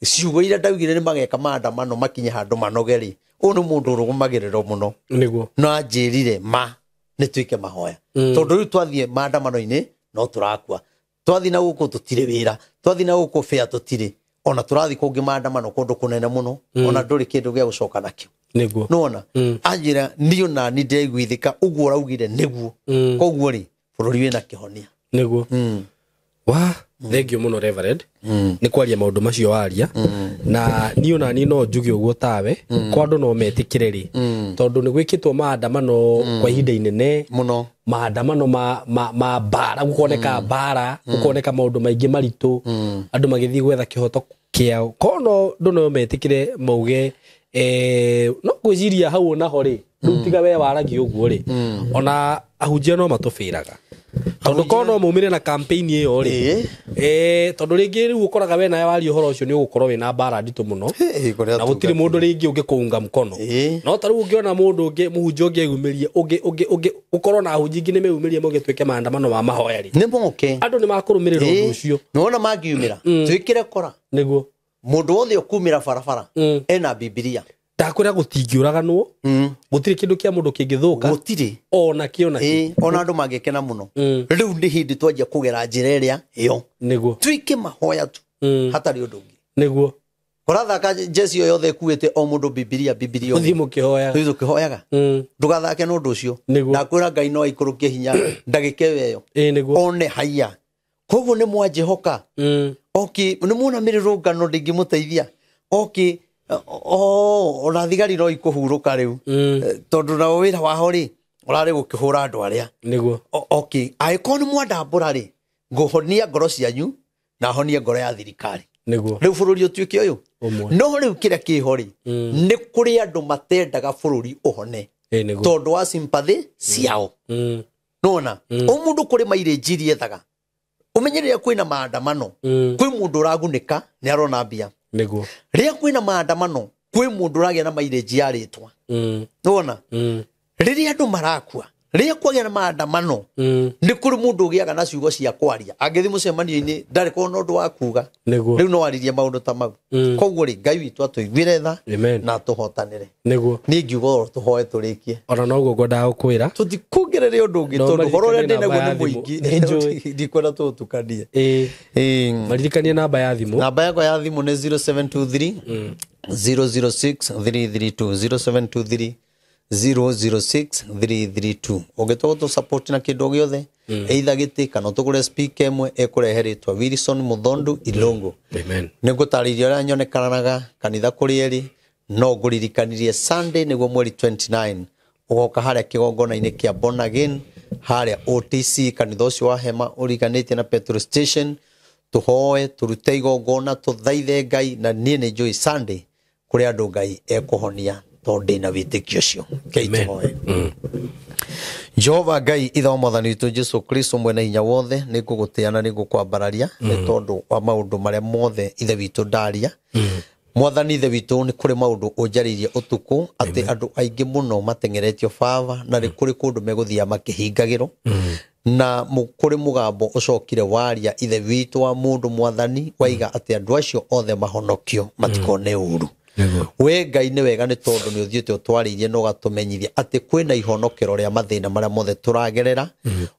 ciugo iria ndaugire nĩ mageka maandamano makinye handũ manoge rĩ, ũyũ nĩ mũndũ ũrũmagĩrĩrwo mũno. Nĩguo. No anjĩrire ma nĩ twĩke mahoya. Tondũ rĩu twathiĩ maandamano-inĩ no tũrakua, twathiĩ na gũkũ tũtirĩ wĩra, twathiĩ na gũkũ bĩa tũtirĩ, ona tũrathiĩ kũngĩ maandamano kũndũ kũnene mũno, ona ndũrĩ kĩndũ gĩa gũcoka nakĩo. Nĩguo. Nĩwona? Anjĩra niĩ ona niĩ ndĩraiguithĩka ũguo ũraugire nĩguo. Koguo rĩ, bũrũri wĩna kĩhonia. Nĩguo. Wa thengio mũno Reverend, nĩ kwaria maũndũ macio waria, na niĩ ona niĩ no njuge ũguo tawe, kwa andũ no metĩkĩre rĩ, tondũ nĩ gwĩkĩtwo maandamano kwa ihinda inene mũno, maandamano ma mbara, gũkoneka mbara, gũkoneka maũndũ maingĩ maritũ, andũ magĩthiĩ gwetha kĩhoto kĩao. Kono andũ no metĩkĩre mauge, no ngwĩciria hau onaho rĩ, rĩu tiga we waragia ũguo rĩ, ona ahunjia no matũbĩraga. Tondũ korwo no maumĩre na campaign ĩyo rĩ, tondũ rĩngĩ rĩu ũkoraga we nawe waria ũhoro ũcio nĩ ũgũkorwo wĩna mbara nditũ mũno, na gũtirĩ mũndũ rĩngĩ ũngĩkũunga mkono. No ta rĩu ũngĩona mũndũ ũngĩ mũhunjia ũngĩ eyumĩrie, ũngĩ ũkorwo na ahunjia ingĩ nĩ meyumĩrie mauge twĩke maandamano ma mahoya rĩ, nĩ moke, andũ nĩ makũrũmĩrĩra ũndũ ũcio. Nĩwona mangiumĩra, twĩkĩre kora. Nĩguo. Mũndũ wothe ũkumĩra barabara ena Bibilia. Ndakwĩra gũtingĩũraganwo, gũtirĩ kĩndũ kĩa mũndũ kĩngĩthũka, gũtirĩ ona kĩ ona kĩ. Ona andũ mangĩkena mũno. Rĩu nĩ hĩndĩ twanjia kũgera njĩra ĩrĩa ĩyo. Nĩguo. Twĩke mahoya tu, hatarĩ ũndũ ũngĩ. Nĩguo. Kũrathaka jeci o yothe ĩkuĩte o mũndũ Bibilia, Bibilia. Ũthiĩ mũkĩhoyaga. Tũthiĩ tũkĩhoyaga. Ndũgathake na ũndũ ũcio. Ndakwĩra Ngai no aikũrũkie hinya ndagĩka ĩyo. Nĩguo. One haiya. Koguo nĩ mwanjĩhoka. Okay, nĩ muona mĩrũrũngano ndĩngĩmũteithia. Okay, ona thigari no ikũhurũka rĩu. Tondũ nao wĩra wao rĩ, ũrarĩ gũkĩhũra andũ arĩa. Nĩguo. Okay, angĩkorwo nĩ mwandambũra rĩ, ngũhonia ngoro cianyu na honie ngoro ya thirikari. Nĩguo. Rĩu bũrũri ũtuĩke ũyũ. No rĩu kĩrĩa kĩho rĩ, nĩ kũrĩ andũ matendaga bũrũri ũhone. Tondũ wa sympathy ciao. Nĩwona? O mũndũ kũrĩ mairĩnji iria ethaga. Ũmenye rĩrĩa kwĩna maandamano, kwĩ mũndũ ũragunĩka nĩ arona mbia. Nĩguo. Rĩrĩa kwĩna maandamano, kwĩ mũndũ ũragĩa na mairĩnji ya rĩtwa. Nĩwona? Rĩrĩa andũ marakua, Rĩrĩa kwagĩa na maandamano nĩ kũrĩ mũndũ ũgĩaga na ciugo cia kwaria angĩthiĩ mũcemanio-inĩ ndarĩ kona ũndũ wa kuga Nĩguo. rĩu no aririe maũndũ ta mau. Koguo rĩ, Ngai witũ atũiguĩre tha Amen. na atũhotanĩre. Nĩguo. Niĩ ngiuga oro tũhoe tũrĩkie, Ona noguo ngwendaga gũkwĩra. Tũtikuongereria ũndũ ũngĩ No tondũ ũhoro ũrĩa maririkanie ndĩ naguo namba nĩ ya thimũ. mũingĩ. Nĩ njũĩ. Ndikwenda tũũtukanie. Ĩĩ. Ĩĩ. Maririkanie namba ya thimũ. Namba yakwa ya thimũ nĩ 0723 006 332, 0723 006 332. Ũngĩtua gũtũ support na kĩndũ o gĩothe, either gĩtĩ kana ũtũgũre speaker ĩmwe ĩkũrehe rĩtwa Wilson Muthondu Ilongo. Amen. Nĩ ngũtarĩria ũrĩa nyonekanaga kanitha kũrĩ erĩ, no ngũririkanirie Sunday nĩguo mweri 29 ũgoka harĩa kĩgongona-inĩ kĩa Born Again harĩa OTC, kanitha ũcio wa hema ũriganĩtie na petrol station. Tũhoe, tũrute igongona, tũthaithe Ngai, na niĩ nĩ njũĩ Sunday kũrĩ andũ Ngai ekũhonia tondũ ndĩna wĩtĩkio ũcio. Ngai, tũhoe. Jehova Ngai ithe wa mwathani witũ Jesu Kristo mwene hinya wothe, nĩ ngũgũtĩa na nĩ ngũkwambararia nĩ tondũ wa maũndũ marĩa mothe ithe witũ ndaria. Mwathani ithe witũ, nĩ kũrĩ maũndũ ũnjarĩirie ũtukũ atĩ andũ aingĩ mũno mateng'eretio baba, na nĩ kũrĩ kũndũ megũthiaga makĩhingagĩrwo, na kũrĩ mũgambo ũcokire waria ithe witũ wa mũndũ mwathani waiga atĩ andũ acio othe mahonokio matikone ũru. Nĩguo. We Ngai nĩ wega nĩ tondũ nĩ ũthiĩte ũtwarĩirie na ũgatũmenyithia atĩ kwĩna ihonokero rĩa mathĩna marĩa mothe tũragerera,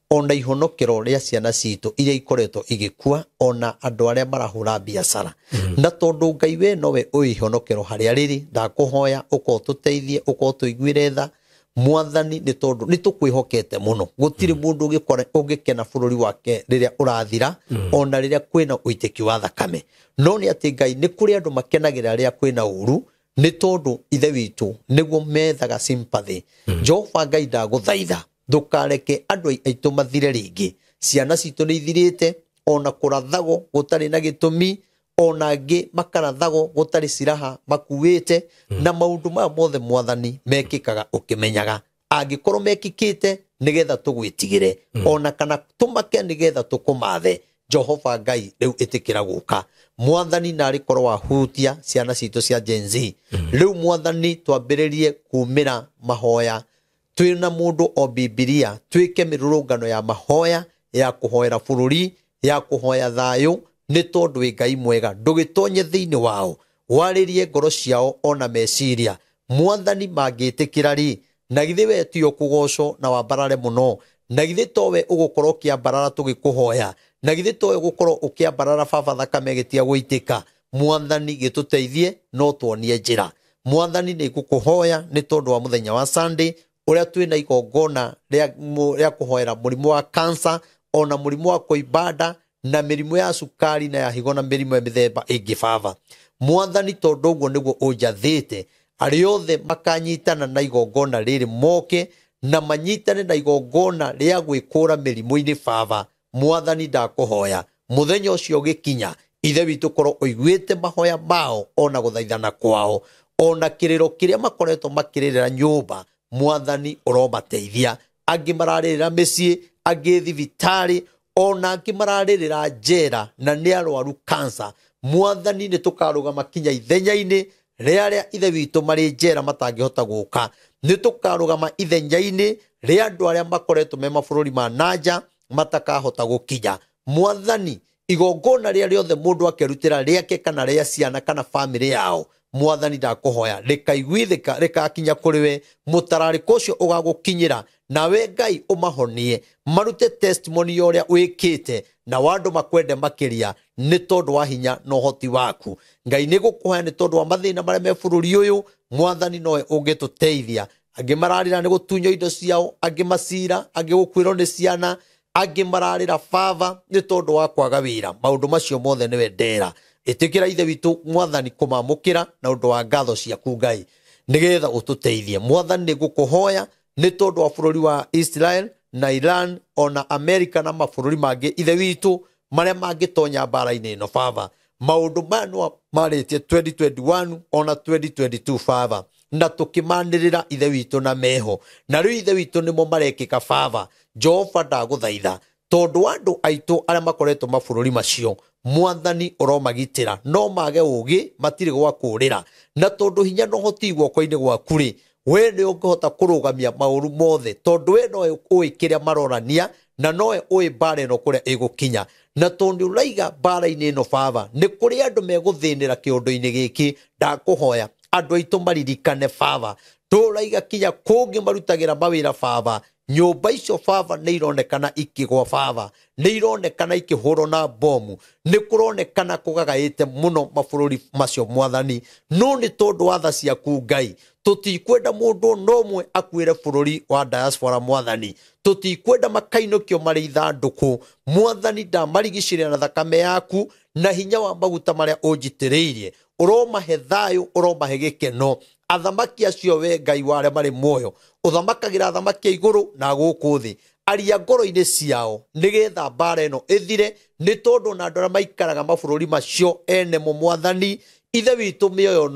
ona ihonokero rĩa ciana citũ iria ikoretwo igĩkua, ona andũ arĩa marahũra biacara. Na tondũ Ngai we nowe ũĩ ihonokero harĩa rĩrĩ, ndakũhoya ũka ũtũteithie, ũka ũtũiguĩre tha mwathani, nĩ tondũ nĩ tũkwĩhokete mũno. Gũtirĩ mũndũ ũngĩkena bũrũri wake rĩrĩa ũrathira, ona rĩrĩa kwĩna ũitĩki wa thakame. No nĩ atĩ Ngai, nĩ kũrĩ andũ makenagĩra rĩrĩa kwĩna ũru, nĩ tondũ ithe witũ nĩguo methaga sympathy. Jehova Ngai, ndagũthaitha ndũkareke andũ aitũ mathire rĩngĩ. Ciana citũ nĩ ithirĩte, ona kũrathagwo gũtarĩ na gĩtũmi, ona angĩ makarathagwo gũtarĩ ciraha makuĩte, na maũndũ maya mothe mwathani mekĩkaga ũkĩmenyaga, angĩkorwo mekĩkĩte nĩgetha tũgwĩtigĩre, ona kana tũmake nĩgetha tũkũmathe. Jehova Ngai, rĩu ĩtĩkĩra gũka mwathani, narĩ korwo wahutia ciana citũ cia Gen Z. Rĩu mwathani, twambĩrĩrie kumĩra mahoya twĩna mũndũ o Bibilia, twĩke mĩrũrũngano ya mahoya ya kũhoera bũrũri, ya kũhoya thayũ, nĩ tondũ wĩ Ngai mwega. Ndũgĩtonye thĩinĩ wao, warĩrie ngoro ciao ona meciria mwathani. Mangĩtĩkĩra rĩ, na githĩ we tiyo kũgocwo na wambarare mũno? Na githĩ towe ũgũkorwo ũkĩambarara tũgĩkũhoya? Na githĩ towe ũgũkorwo ũkĩambarara baba thakame ĩgĩtiga gũitĩka? Mwathani, gĩtũteithie no tuonie njĩra. Mwathani, nĩ ngũkũhoya nĩ tondũ wa mũthenya wa Sunday ũrĩa twĩna igongona rĩa kũhoera mũrimũ wa cancer, ona mũrimũ wa kũimba na mĩrimũ ya cukari na ya higo na mĩrimũ ya mĩthemba ĩngĩ. Baba mwathani, tondũ ũguo nĩguo ũnjathĩte, arĩa othe makanyitana na igongona rĩrĩ moke na manyitane na igongona rĩa gwĩkũra mĩrimũ-inĩ. Baba mwathani, ndakũhoya mũthenya ũcio ũgĩkinya, ithe witũ, korwo ũiguĩte mahoya mao ona gũthaithana kwao, ona kĩrĩro kĩrĩa makoretwo makĩrĩrĩra nyũmba. Mwathani, ũromateithia. Angĩ mararĩrĩra mĩciĩ, angĩ thibitarĩ, ona angĩ mararĩrĩra njera na nĩ arwaru cancer. Mwathani, nĩ tũkarũgama kinya ithenya-inĩ rĩa arĩa ithe witũ marĩ njera matangĩhota gũka. Nĩ tũkarũgama ithenya-inĩ rĩa andũ arĩa makoretwo me mabũrũri ma nanja matakahota gũkinya. Mwathani, igongona rĩrĩa rĩothe mũndũ akerutĩra rĩake kana rĩa ciana kana bamĩrĩ yao, mwathani, ndakũhoya rĩkaiguithĩka, rĩkakinya kũrĩ we, mũtararĩko ũcio ũgagũkinyĩra, nawe Ngai ũmahonie, marute testimony ya ũrĩa wĩkĩte, na andũ makwende makĩria nĩ tondũ wa hinya na ũhoti waku. Ngai, nĩ gũkũhoya nĩ tondũ wa mathĩna marĩa me bũrũri ũyũ. Mwathani, nowe ũngĩtũteithia. Angĩ mararĩra nĩ gũtunywo indo ciao, angĩ macira, angĩ gũkuĩrwo nĩ ciana, angĩ mararĩra baba nĩ tondũ wa kwaga wĩra. Maũndũ macio mothe nĩwe ndera. Ĩtĩkĩra ithe witũ mwathani kũmamũkĩra na ũndũ wa ngatho ciaku Ngai, nĩgetha ũtũteithie. Mwathani, nĩ ngũkũhoya nĩ tondũ wa bũrũri wa Israel na Iran, ona Amerika na mabũrũri mangĩ ithe witũ marĩa mangĩtonya mbara-inĩ ĩno. Baba, maũndũ maya no marĩtie 2021 ona 2022 baba, na tũkĩmanĩrĩra ithe witũ na meho, na rĩu ithe witũ nĩmo marekĩka. Baba Jehova, ndagũthaitha tondũ wa andũ aitũ arĩa makoretwo mabũrũri macio, mwathani, ũromagitĩra, no mage ũgĩ matirĩ gwa kũũrĩra, na tondũ hinya na ũhoti guoko-inĩ gwaku rĩ, We nĩ ũngĩhota kũrũgamia maũru mothe, tondũ we nowe ũĩ kĩrĩa marorania na nowe ũĩ mbara ĩno kũrĩa ĩgũkinya. Na tondũ ũraiga mbara-inĩ ĩno baba, nĩ kũrĩ andũ megũthĩnĩra kĩũndũ-inĩ gĩkĩ, ndakũhoya andũ aitũ maririkane baba, tũraiga kinya kũngĩ marutagĩra mawĩra baba, nyũmba icio baba nĩ ironekana ikĩgwa baba, nĩ ironekana ikĩhũrwo na bomu, nĩ kũronekana kũgagaĩte mũno mabũrũri macio mwathani. No nĩ tondũ wa tha ciaku Ngai, tũtikwenda mũndũ no ũmwe akuĩre bũrũri wa diaspora mwathani, tũtikwenda makainũkio marĩ ithandũkũ mwathani. Ndamarigicĩria na thakame yaku na hinya wa maguta marĩa ũnjitĩrĩirie, ũromahe thayũ, ũromahe gĩkeno. Athamaki acio we Ngai wa arĩa marĩ muoyo, ũthamakagĩra athamaki a igũrũ na gũkũ thĩ, aria ngoro-inĩ ciao nĩgetha mbara ĩno ĩthire, nĩ tondũ na andũ arĩa maikaraga mabũrũri macio ene mo mwathani, ithe witũ mĩoyo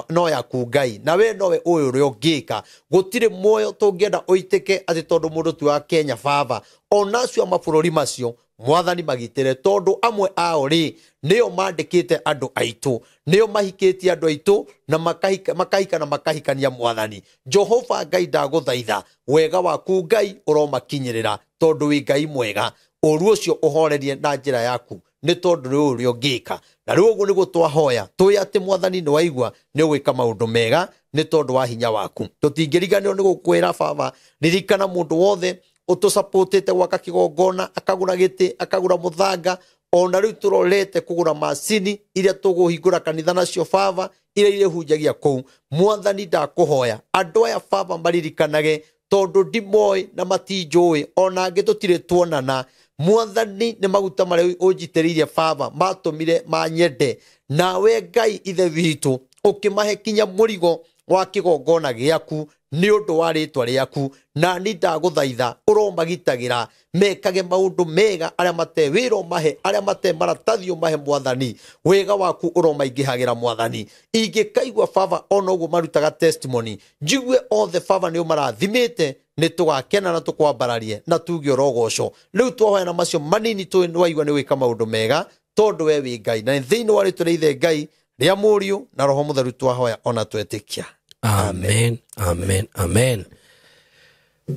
no yaku Ngai, na we nowe ũĩ ũrĩa ũngĩka. Gũtirĩ muoyo tũngĩenda ũitĩke atĩ tondũ mũndũ ti wa Kenya baba, ona acio a mabũrũri macio mwathani magitĩre, tondũ amwe ao rĩ nĩo mandĩkĩte andũ aitũ, nĩo mahikĩtie andũ aitũ na makahika na makahikania mwathani. Jehova Ngai, ndagũthaitha wega waku Ngai ũromakinyĩrĩra, tondũ wĩ Ngai mwega, ũru ũcio ũhorerie na njĩra yaku, nĩ tondũ nĩ ũrĩa ũngĩka. Na rĩu ũguo nĩguo twahoya, tũĩ atĩ mwathani nĩ waigua nĩ ũgwĩka maũndũ mega nĩ tondũ wa hinya waku. Tũtingĩriganĩrwo nĩ gũkwĩra baba, ririkana mũndũ wothe ũtũcapũtĩte gwaka kĩgongona, akagũra gĩtĩ, akagũra mũthanga, ona rĩu tũrorete kũgũra macini iria tũgũhingũra kanitha nacio baba, iria irĩhunjagia kũu. Mwathani ndakũhoya andũ aya baba maririkanage, tondũ ndimoĩ na matinjũĩ, ona angĩ tũtirĩ tuonana. Mwathani nĩ maguta marĩa ũnjitĩrĩirie baba matũmire manyende, nawe Ngai ithe witũ ũkĩmahe kinya mũrigo wa kĩgongona gĩaku nĩ ũndũ wa rĩtwa rĩaku. Na ni ndagũthaitha ũromagitagĩra mekage maũndũ mega, arĩa mate wĩra ũmahe, arĩa mate maratathi ũmahe mwathani, wega waku ũromaingĩhagĩra mwathani. Ingĩkaigua baba ona ũguo marutaga testimony, njigue othe baba nĩ ũmarathimĩte, nĩ tũgakena na tũkwambararie na tuge ũrogoco. Rĩu twahoya na macio manini tũĩ nĩ waigua nĩ gwĩka maũndũ mega, tondũ we wĩ Ngai, na thĩinĩ wa rĩtwa rĩa ithe Ngai rĩa Mũriũ na Roho Mũtheru twahoya ona twetĩkia. Amen, amen, amen.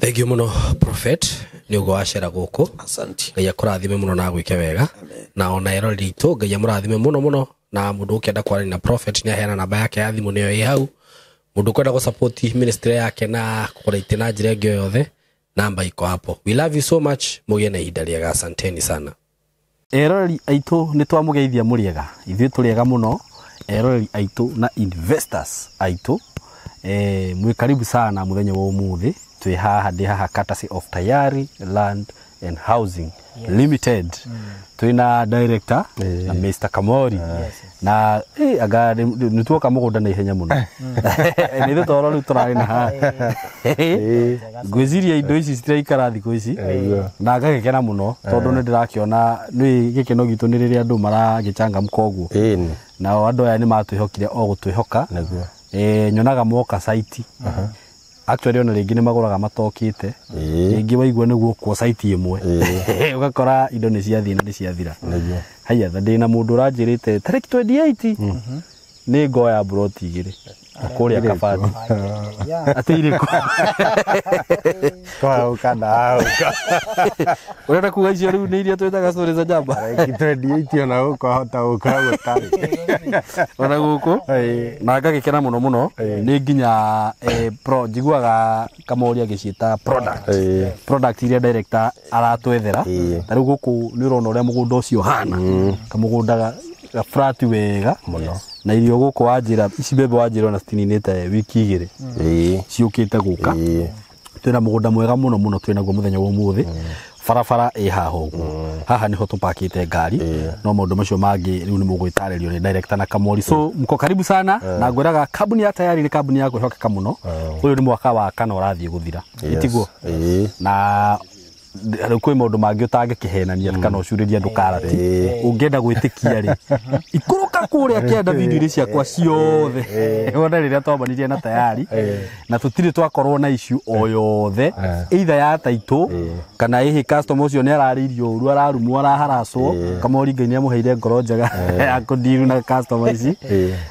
Thank you mũno prophet nĩ ũguo wacera gũkũ. Asante. Ngai akũrathime mũno na agwĩke wega. Na ona eroreri aitũ Ngai amũrathime mũno mũno. Na mũndũ ũkĩenda kwaria na prophet nĩ aheana namba yake ya thimũ nĩyo ĩ hau. Mũndũ ũkwenda gũ support ministry yake na kũgũra itĩ na njĩra ĩngĩ o yothe, namba iko hapo. We love you so much, mũgĩe na ihinda rĩega. Asanteni sana. Eroreri aitũ nĩ twamũgeithia mũrĩega, ithuĩ tũrĩega mũno. Eroreri aitũ na investors aitũ, mwĩ karibu sana mũthenya wa ũmũthĩ. Twĩ haha, ndĩ haha courtesy of Tayari Land and Housing Limited. Twĩna director na Mr. Kamori. Na anga nĩ tuoka mũgũnda na ihenya mũno. Nĩ ithuĩ toro rĩu tũrarĩ na haha. Ngwĩciria indo ici citiraikara thikũ ici, na ngagĩkena mũno tondũ nĩ ndĩrakĩona nĩ gĩkeno gitũ nĩ rĩrĩa andũ maragĩcangamũka ũguo. Nao andũ aya nĩ matwĩhokire o gũtwĩhoka. Nyonaga moka site. Actually ona rĩngĩ nĩ magũraga matokĩte, rĩngĩ waigua nĩguo kwa site ĩmwe, ũgakora indo nĩ ciathiĩ na nĩ ciathira. Haya, ndĩ na mũndũ ũranjĩrĩte tarĩki 28 nĩ ngoya mburoti igĩrĩ kũrĩa Kabati. Atĩ irĩkũ? Twauka ndauka. Ũrenda kuga icio rĩu nĩ iria twĩtaga story za jamba? Tarĩki 28 ona gũkũ ahota gũkora gũtarĩ. Ona gũkũ? Na ngagĩkena mũno mũno nĩ nginya pro njiguaga Kamori agĩciĩta product. Product iria director aratwethera. Ta rĩu gũkũ nĩ ũrona ũrĩa mũgũnda ũcio ũhana. Kamũgũnda ga flat wega mũno. Na irio gũkũ wanjĩra ici mbembe wanjĩra ona citininĩte wiki igĩrĩ. Ciũkĩte gũka. Twĩna mũgũnda mwega mũno mũno twĩnaguo mũthenya wa ũmũthĩ. Barabara ĩ haha ũguo. Haha nĩho tũpakĩte ngari. No maũndũ macio mangĩ rĩu nĩ mũgwĩtarĩrio nĩ director na Kamori. So mko karibu sana. Na ngwĩraga kambuni ya Tayari nĩ kambuni ya kwĩhokeka mũno. Ũyũ nĩ mwaka wa kana ũrathiĩ gũthira. Ĩtiguo? Na Rĩu kwĩ maũndũ mangĩ ũtangĩkĩhenania kana ũcurĩrie andũ karati. Ũngĩenda gwĩtĩkia rĩ, ikũrũka kũrĩa kĩanda video-inĩ ciakwa ciothe wone rĩrĩa twambanirie na tayari na tũtirĩ twakorwo na issue o yothe, either ya taitũ kana ĩhĩ customer ũcio nĩ ararĩirio ũru, ararumwo, araharacwo. Kamori Ngai nĩ amũheire ngoro njega ya kũndiru na customer ici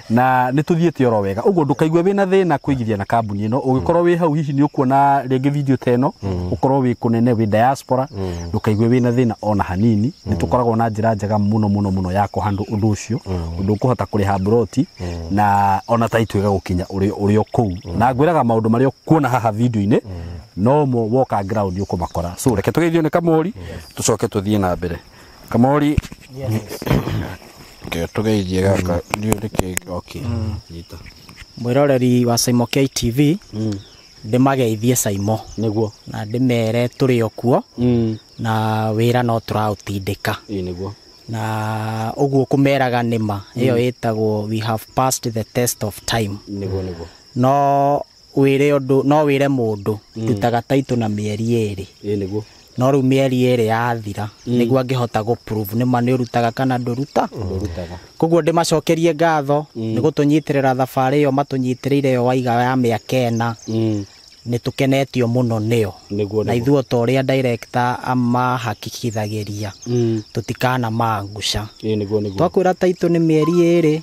na nĩ tũthiĩte oro wega. Ũguo ndũkaigue wĩna thĩna kũigithia na kambuni ĩno. Ũngĩkorwo wĩ hau hihi nĩ ũkuona rĩngĩ video ta ĩno, ũkorwo wĩ kũnene, wĩ diaspora, ndũkaigue wĩna thĩna ona hanini. Nĩ tũkoragwo na njĩra njega mũno mũno mũno ya kũhandle ũndũ ũcio, ũndũ ũkũhota kũrĩha mburoti na ona taitũ ĩgagũkinya ũrĩ o kũu. Na ngwĩraga maũndũ marĩa ũkuona haha video-inĩ no mo woka ground ũkũmakora. So reke tũgeithio nĩ Kamori, tũcoke tũthiĩ na mbere. Kamori, ke tũgeithie gaka ndiũ nĩkĩ. Okay, nyita. Mwĩroreri wa Saimo KTV, ndĩmageithie Saimo na ndĩmere tũrĩ o kuo na wĩra no tũraũtindĩka. Ĩĩ nĩguo. Na ũguo kũmeraga nĩma ĩyo ĩtagwo "we have passed the test of time". Nĩguo nĩguo. No wĩre ũndũ, no wĩre mũndũ ndutaga taitũ na mĩeri 2. Ĩĩ nĩguo. No rĩu mĩeri 2 yathira nĩguo angĩhota gũ prove nĩma nĩ ũrutaga kana ndũruta. Ndũrutaga. Koguo ndĩmacokerie ngatho nĩ gũtũnyitĩrĩra thabarĩ ĩyo matũnyitĩrĩire ĩyo waiga ya mĩaka 4. Nĩ tũkenetio mũno nĩo. Na ithuĩ ta ũrĩa director amahakikithagĩria, tũtikana mangusha. Ĩĩ nĩguo nĩguo. Twakwĩra taitũ nĩ mĩeri 2,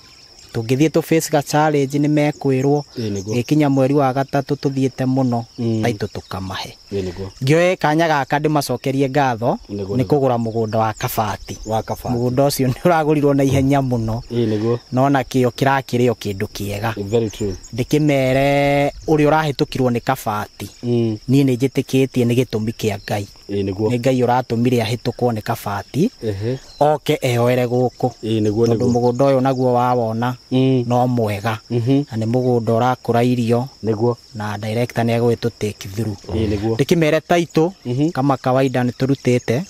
tũngĩthiĩ tũ face ga challenge nĩ mekwĩrwo. Ĩĩ nĩguo. Gĩkinya mweri wa gatatũ tũthiĩte mũno, taitũ tũkamahe. Ĩĩ nĩguo. Ngĩoe kanya gaka ndĩmacokerie ngatho Nĩguo, nĩ kũgũra mũgũnda wa Kabati. Wa Kabati. Mũgũnda ũcio nĩ ũragũrirwo na ihenya mũno. Ĩĩ nĩguo. No na kĩo kĩrakĩrĩ o kĩndũ kĩega. Very true. Ndĩkĩmere ũrĩa ũrahĩtũkirwo nĩ Kabati, niĩ nĩ njĩtĩkĩtie nĩ gĩtũmi kĩa Ngai. Ĩĩ nĩguo. Nĩ Ngai ũratũmire ahĩtũkwo nĩ Kabati oke eyoere gũkũ. Ĩĩ nĩguo. Tondũ Nĩguo. mũgũnda ũyũ naguo wawona no mwega na nĩ mũgũnda ũrakũra irio na director nĩ egũgĩtũ take through. Ĩĩ nĩguo. Ndĩkĩmere taitũ kama kawaida nĩ tũrutĩte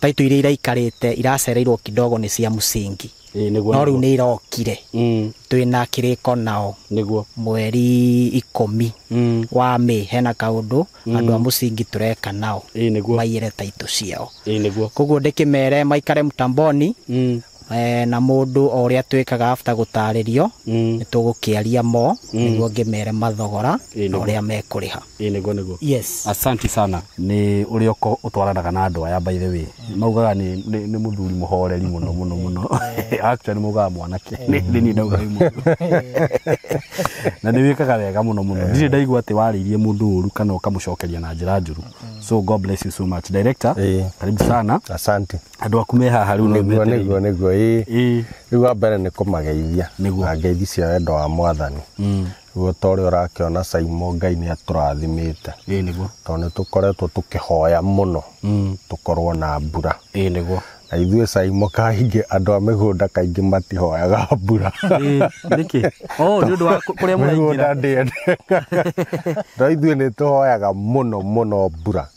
taitũ iria iraikarĩte iracereirwo kidogo nĩ cia mũcingi. Ĩĩ nĩguo. No rĩu nĩ irokire. Twĩna kĩrĩko nao mweri 10 wa May, hena kaũndũ andũ a mũcingi tũreka nao Ĩĩ nĩguo. maiyĩre taitũ ciao. Ĩĩ nĩguo. Koguo ndĩkĩmere maikare mtamboni na mũndũ o ũrĩa twĩkaga after gũtarĩrio nĩ tũgũkĩaria mo nĩguo ngĩmere mathogora Ĩĩ na nĩguo. ũrĩa mekũrĩha. Ĩĩ nĩguo nĩguo. Yes. Asante sana nĩ ũrĩa ũtwaranaga na andũ aya. By the way, maugaga nĩ mũthuri mũhoreri mũno mũno mũno. Actually maugaga mwanake nĩ niĩ ndauga wĩ mũndũ na nĩ wĩkaga wega mũno mũno. Ndirĩ ndaigua atĩ warĩirie mũndũ ũru kana ũkamũcokeria na njĩra njũru. So God bless you so much, director. Karibu sana. Asante. Andũ aku me haha rĩu no Nĩguo. metereire. Nĩguo nĩguo, ĩĩ. Rĩu wa mbere nĩ kũmageithia na ngeithi cia wendo wa Mwathani. Rĩu ta ũrĩa ũrakĩona Saimo, Ngai nĩ atũrathimĩte Ĩĩ nĩguo. tondũ nĩ tũkoretwo tũkĩhoya mũno tũkorwo na mbura. Ĩĩ nĩguo. Na ithuĩ Saimo kaingĩ andũ a mĩgũnda kaingĩ matihoyaga mbura. Ĩĩ nĩkĩ? Oh, nĩ ũndũ wa kũrĩa mĩgũnda mũraingĩra. Ndĩendekaga, no ithuĩ nĩ tũhoyaga mũno mũno mbura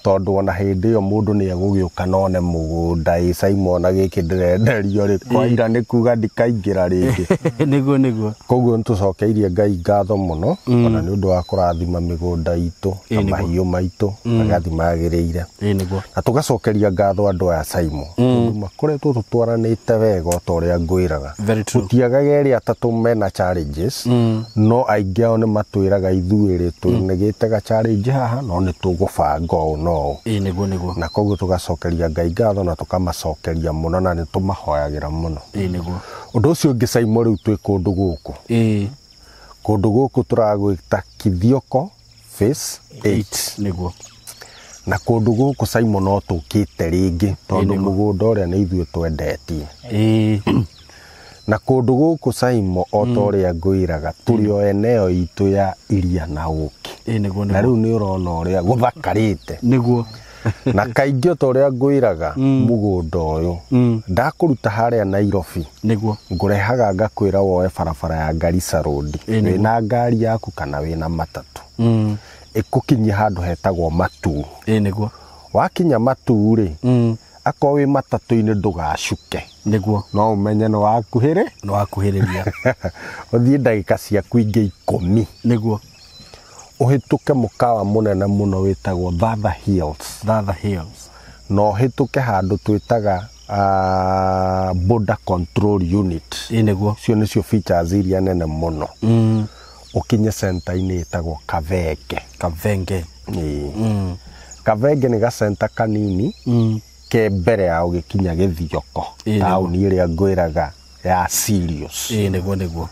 tondũ ona hĩndĩ ĩyo mũndũ nĩ egũgĩũka none mũgũnda ĩ Saimo ona gĩkĩ ndĩrenderio rĩ kwaira nĩ kuga ndikaingĩra rĩngĩ. Nĩguo nĩguo. Koguo nĩ tũcokeirie Ngai ngatho mũno ona nĩ ũndũ wa kũrathima mĩgũnda itũ na mahiũ maitũ magathiĩ magĩrĩire. Ĩĩ nĩguo. Na tũgacokeria ngatho andũ aya Saimo tondũ makoretwo tũtwaranĩte wega o ta ũrĩa ngwĩraga. Very true. Gũtiagaga erĩ atatũ mena challenges, no aingĩ ao nĩ matwĩraga ithuĩ rĩ tũnĩgĩte ga challenge haha no nĩ tũgũbanga ũũ na ũũ. Ĩĩ nĩguo nĩguo. Na koguo tũgacokeria Ngai ngatho na tũkamacokeria mũno na nĩ tũmahoyagĩra mũno. Ĩĩ nĩguo. Ũndũ ũcio ũngĩ Saimo, rĩu twĩ kũndũ gũkũ, kũndũ gũkũ tũragwĩta Kithioko Phase 8. Na kũndũ gũkũ Saimo no tũkĩte rĩngĩ tondũ mũgũnda ũrĩa nĩ ithuĩ twendetie. Na kũndũ gũkũ Saimo o ta ũrĩa ngwĩraga tũrĩ o eneo itũ ya iria na ũkĩ. Ĩĩ nĩguo. Na rĩu nĩ ũrona ũrĩa gũthakarĩte. Na kaingĩ o ta ũrĩa ngwĩraga mũgũnda ũyũ ndakũruta harĩa Nairobi, ngũrehaga ngakwĩra woe barabara ya Garissa Road wĩna ngari yaku kana wĩna matatũ, ĩkũkinyia handũ hetagwo Matuu. Ĩĩ nĩguo. Wakinya Matuu rĩ, akorwo wĩ matatũ-inĩ ndũgacuke, no ũmenye nĩ wakuhĩrĩ Nĩ wakuhĩrĩria. Ũthiĩ ndagĩka ciaku ingĩ 10, Ũhĩtũke mũkawa mũnene mũno wĩtagwo Thatha Hills. Thatha Hills. Na ũhĩtũke handũ twĩtaga Border Control Unit. Ĩĩ nĩguo. Icio nĩcio features iria nene mũno. Ũkinye center-inĩ ĩtagwo Kathenge. Kathenge. Ĩĩ. Kathenge nĩ gacenta kanini ke mbere ya ũgĩkinya Gĩthioko, taũni ĩrĩa ngwĩraga ya serious. Ĩĩ nĩguo nĩguo.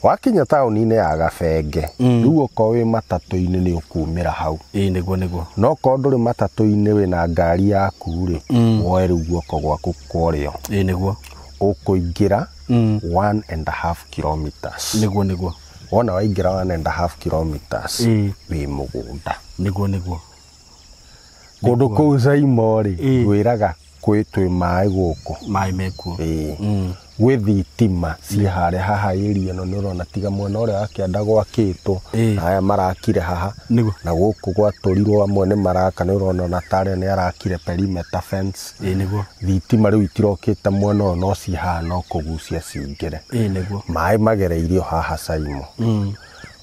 Wakinya taũni-inĩ ya Gabenge, rĩu okorwo wĩ matatũ-inĩ nĩ ũkumĩra hau. Ĩĩ nĩguo nĩguo. No okorwo ndũrĩ matatũ-inĩ wĩna ngari yaku rĩ, woe rĩu guoko gwaku kwa ũrĩo. Ĩĩ nĩguo. Ũkũingĩra 1.5 kilometers. Nĩguo nĩguo. Wona waingĩra 1.5 kilometers wĩ mũgũnda. Nĩguo nĩguo. Kũndũ kũu Saimo rĩ, ngwĩraga kwĩ twĩ maĩ gũkũ. Maĩ mekuo. Ĩĩ. Gwĩ thitima ciĩ harĩa haha area ĩno nĩ ũrona tiga mwena ũrĩa wa kĩanda gwakĩtwo, aya marakire haha. Nĩguo. Na gũkũ gwatũrirwo amwe nĩ maraka, nĩ ũrona ona tarĩa nĩ arakire perimeter fence. Ĩĩ nĩguo. Thitima rĩu itirokĩte mwena ũyũ no ciĩ haha no kũgucia cingĩre. Ĩĩ nĩguo. Maĩ magereirio haha Saimo.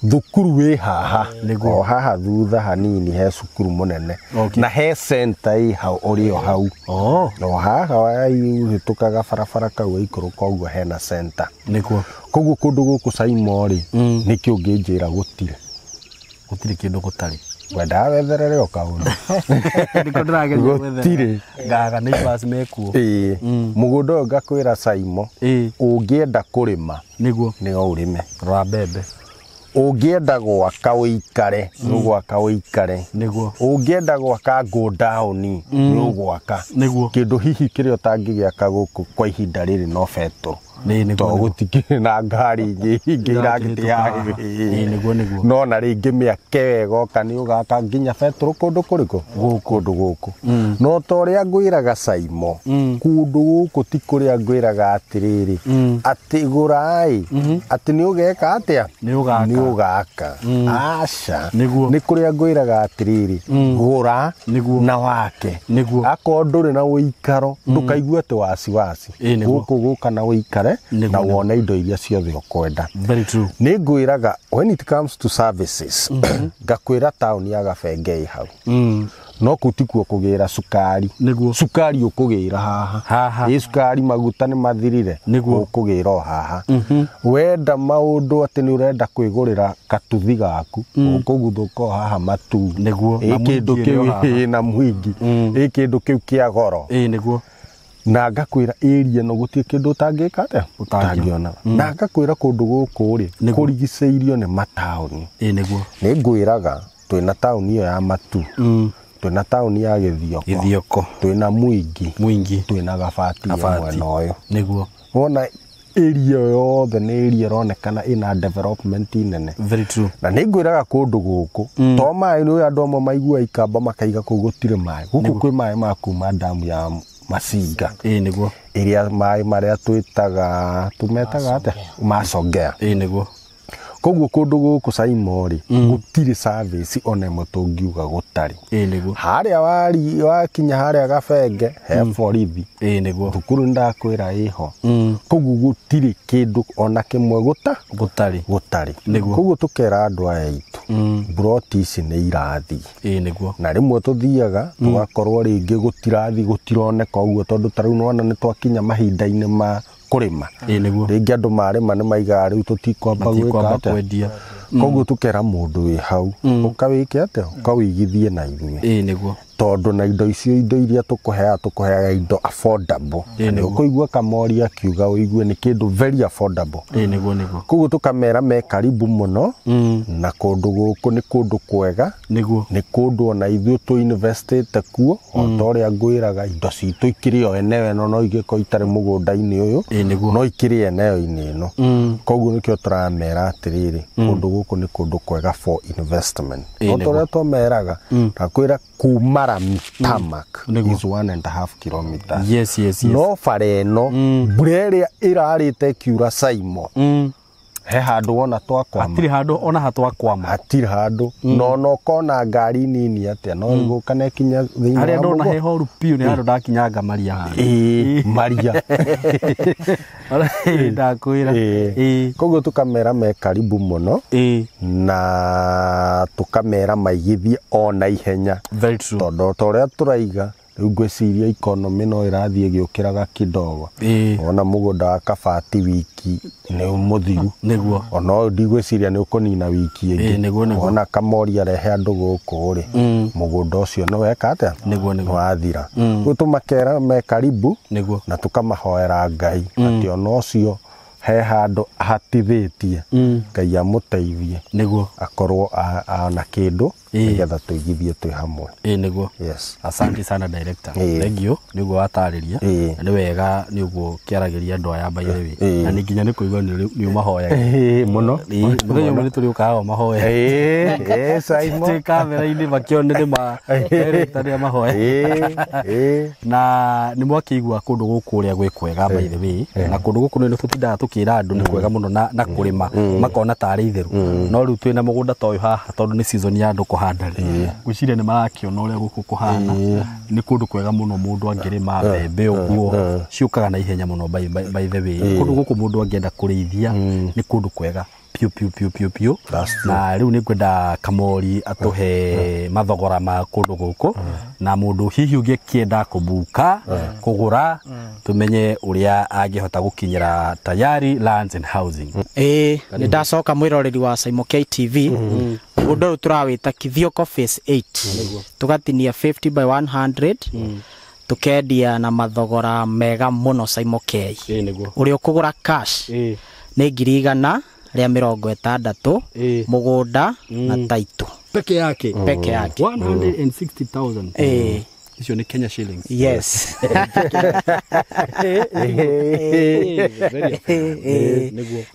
Thukuru wĩ haha. Nĩguo. O haha thutha hanini he cukuru mũnene. Okay. Na he center ĩ hau ũrĩ o hau. O haha ũhĩtũkaga barabara kau waikũrũka ũguo hena center. Nĩguo. Koguo kũndũ gũkũ Saimo rĩ, nĩkĩ ũngĩnjĩra gũtirĩ? Gũtirĩ kĩndũ gũtarĩ. Ngwendaga wetherere o kaũndũ. Nĩkĩo ndĩrageria gwetherera. Gũtirĩ. Ngaga neighbors mekuo. Ĩĩ. Mũgũnda ũyũ ngakwĩra Saimo, ũngĩenda kũrĩma, Nĩguo. nĩ ũrĩme. Rora mbembe. Ũngĩenda gwaka ũikare, nĩ ũgwaka ũikare. Nĩguo. Ũngĩenda gwaka go down, nĩ ũgwaka. Nĩguo. Kĩndũ hihi kĩrĩa ũtangĩgĩaka gũkũ kwa ihinda rĩrĩ no betũrũ. Nĩ nĩguo. Tondũ gũtikĩrĩ na ngari ingĩ irakĩte Ĩĩ nĩguo nĩguo. No na rĩngĩ mĩaka ĩyo ĩgoka nĩ ũgaka nginya betũrũ kũndũ kũrĩkũ? Kũndũ gũkũ. No ta ũrĩa ngwĩraga Saimo, kũndũ gũkũ ti kũrĩa ngwĩraga atĩrĩrĩ, atĩ gũra-ĩ, atĩ nĩ ũgeka atĩa? Nĩ ũgaka. Nĩ ũgaka. Aca. Nĩguo. Nĩ kũrĩa ngwĩraga atĩrĩrĩ, gũra Nĩguo. na wake. Nĩguo. Akorwo ndũrĩ na ũikaro, ndũkaigue atĩ wasiwasi. Ĩĩ nĩguo. Gũkũ gũka na ũikare na wone indo iria ciothe ũkwenda. Very true. Nĩ ngwĩraga when it comes to services, ngakwĩra taũni ya Gabenge ĩ hau. No kũu tikuo kũgĩra cukari. Nĩguo. Cukari ũkũgĩra haha. Haha. Ĩ cukari maguta nĩ mathirire. Nĩguo. Ũkũgĩra o haha. Wenda maũndũ atĩ nĩ ũrenda kwĩgũrĩra katuthi gaku, ũkũguthũka o haha Matu. Nĩguo. Ĩ kĩndũ kĩu na Mwingi. Ĩ kĩndũ kĩu kĩa goro. Ĩ nĩguo. Na ngakwĩra area ĩno gũtirĩ kĩndũ ũtangĩka atĩa? Ũtangĩona. Na ngakwĩra kũndũ gũkũ rĩ, kũrigicĩirio nĩ mataũni. Ĩ nĩguo. Nĩ ngwĩraga twĩna taũni ĩyo ya Matu, twĩna taũni ya Gĩthioko, Gĩthioko, twĩna Mwingi, Mwingi, twĩna Gabati mwena ũyũ. Nĩguo. Wona area yothe nĩ area ĩronekana ĩna development nene. Very true. Na nĩ ngwĩraga kũndũ gũkũ to maĩ nĩ andũ amwe maigua ikamba makaiga kũu gũtirĩ maĩ. Gũkũ kwĩ maĩ ma kuma damu ya Masinga. Ĩĩ nĩguo. Ĩrĩa maĩ marĩa twĩtaga tũmetaga atĩa? Macongea. Ĩĩ nĩguo. Koguo kũndũ gũkũ Saimo rĩ, gũtirĩ service ona ĩmwe tũngiuga gũtarĩ. Ĩĩ nĩguo. Harĩa wakinya harĩa Gabenge he borithi. Ĩĩ nĩguo. Thukuru nĩndakwĩra ĩho. Koguo gũtirĩ kĩndũ ona kĩmwe gũtarĩ. Gũtarĩ. Nĩguo. Koguo tũkera andũ aya aitũ, mburoti ici nĩ irathiĩ. Ĩĩ nĩguo. Na rĩmwe tũthiaga tũgakorwo rĩngĩ gũtirathiĩ gũtironeka ũguo tondũ ta rĩu nĩwona nĩ twakinya mahinda-inĩ ma kũrĩma. Ĩĩ nĩguo. Rĩngĩ andũ marĩma nĩ maigaga rĩu tũtikwamba gwĩka atĩa. Kwendia. Koguo tũkera mũndũ wĩ hau, ũkawĩke atĩa? Ũkawĩigithie na ithuĩ. Ĩĩ nĩguo. Tondũ na indo icio indo iria tũkũheaga indo affordable. Ĩĩ nĩguo. Ũkũigua Kamori akiuga ũigue nĩ kĩndũ very affordable. Ĩĩ nĩguo nĩguo. Koguo tũkamera me karibu mũno, na kũndũ gũkũ nĩ kũndũ kwega. Nĩguo. Nĩ kũndũ ona ithuĩ tũ investĩte kuo, o ta ũrĩa ngwĩraga indo citũ ikĩrĩ o eneo ĩno no ingĩkorwo itarĩ mũgũnda-inĩ ũyũ, Ĩĩ nĩguo. no ikĩrĩ eneo-inĩ ĩno. Koguo nĩkĩo tũramera atĩrĩrĩ, kũndũ gũkũ nĩ kũndũ kwega for investment. O ta ũrĩa twameraga, ndakwĩra kuma rami tarmac is 1.5 kilometers. Yes, yes, yes. No bara ĩno, mbura ĩrĩa ĩrarĩte ĩkiura Saimo, He handũ wona twakwama. Hatirĩ handũ ona hatwakwama. Hatirĩ handũ. No no kona ngari nini atĩa no ĩgũka na ĩkinya thĩinĩ Harĩa wa ndona mũgũnda. he horu piũ nĩ handũ ndakinyanga maria haha. Ĩĩ, maria. Ndakwĩra. Ĩĩ. Koguo tũkamera me karibu mũno. Na tũkamera maigithie ona ihenya. Very true. Tondũ ta ũrĩa tũraiga rĩu ngwĩciria economy no ĩrathiĩ ĩgĩũkĩraga kidogo. Ona mũgũnda wa kabati wiki nĩ mũthiru. Nĩguo. Ona ũyũ ndigwĩciria nĩ ũkũnina wiki ĩngĩ. Nĩguo, nĩguo. Ona kamori arehe andũ gũkũ rĩ, mũgũnda ũcio nĩ weka atĩa? Nĩguo, nĩguo. Wathira. Rĩu tũmakera me karibu. Nĩguo. Na tũkamahoera Ngai atĩ ona ũcio he handũ hatithĩtie Ngai amũteithie. Nĩguo. Akorwo ana kĩndũ nĩgetha tũigithie twĩ hamwe. Nĩguo. Yes. Asante sana director. Thank you. Nĩguo watarĩria. Na nĩ wega nĩ ũguo kĩaragĩria andũ aya by the way. Na nĩ nginya nĩ kũigua nĩ ũmahoyaga. Mũno. Mũthenya ũmwe nĩ tũrĩũkaga mahoya. Simon. Twĩ kamera-inĩ makĩone nĩ ma director nĩ amahoya. Na nĩ mwakĩigua kũndũ gũkũ ũrĩa gwĩ kwega by the way. Na kũndũ gũkũ nĩ tũtindaga tũkĩra andũ nĩ kwega mũno na kũrĩma makona tarĩ itheru. No rĩu twĩna mũgũnda ta ũyũ haha tondũ nĩ season ya andũ kũhanda rĩ. Ngwĩciria nĩ marakĩona ũrĩa gũkũ kũhana. Nĩ kũndũ kwega mũno mũndũ angĩrĩma mbembe ũguo ciũkaga na ihenya mũno by the way. Kũndũ gũkũ mũndũ angĩenda kũrĩithia nĩ kũndũ kwega piũ piũ piũ piũ piũ. Na rĩu nĩ ngwenda Kamori atũhe mathogora ma kũndũ gũkũ na mũndũ hihi ũngĩkĩenda kũbuka kũgũra tũmenye ũrĩa angĩhota gũkinyĩra Tayari Lands and Housing. Nĩ ndacoka mwĩroreri wa Saimo KTV. Mũgũnda ũyũ tũrawĩta Kithioko Phase 8. Tũgatinia 50 by 100. Tũkendia na mathogora mega mũno Saimo K. Ũrĩa ũkũgũra cash nĩ 160,000 mũgũnda na title. Peke yake. Peke yake. 160,000. Icio nĩ Kenya shillings. Yes.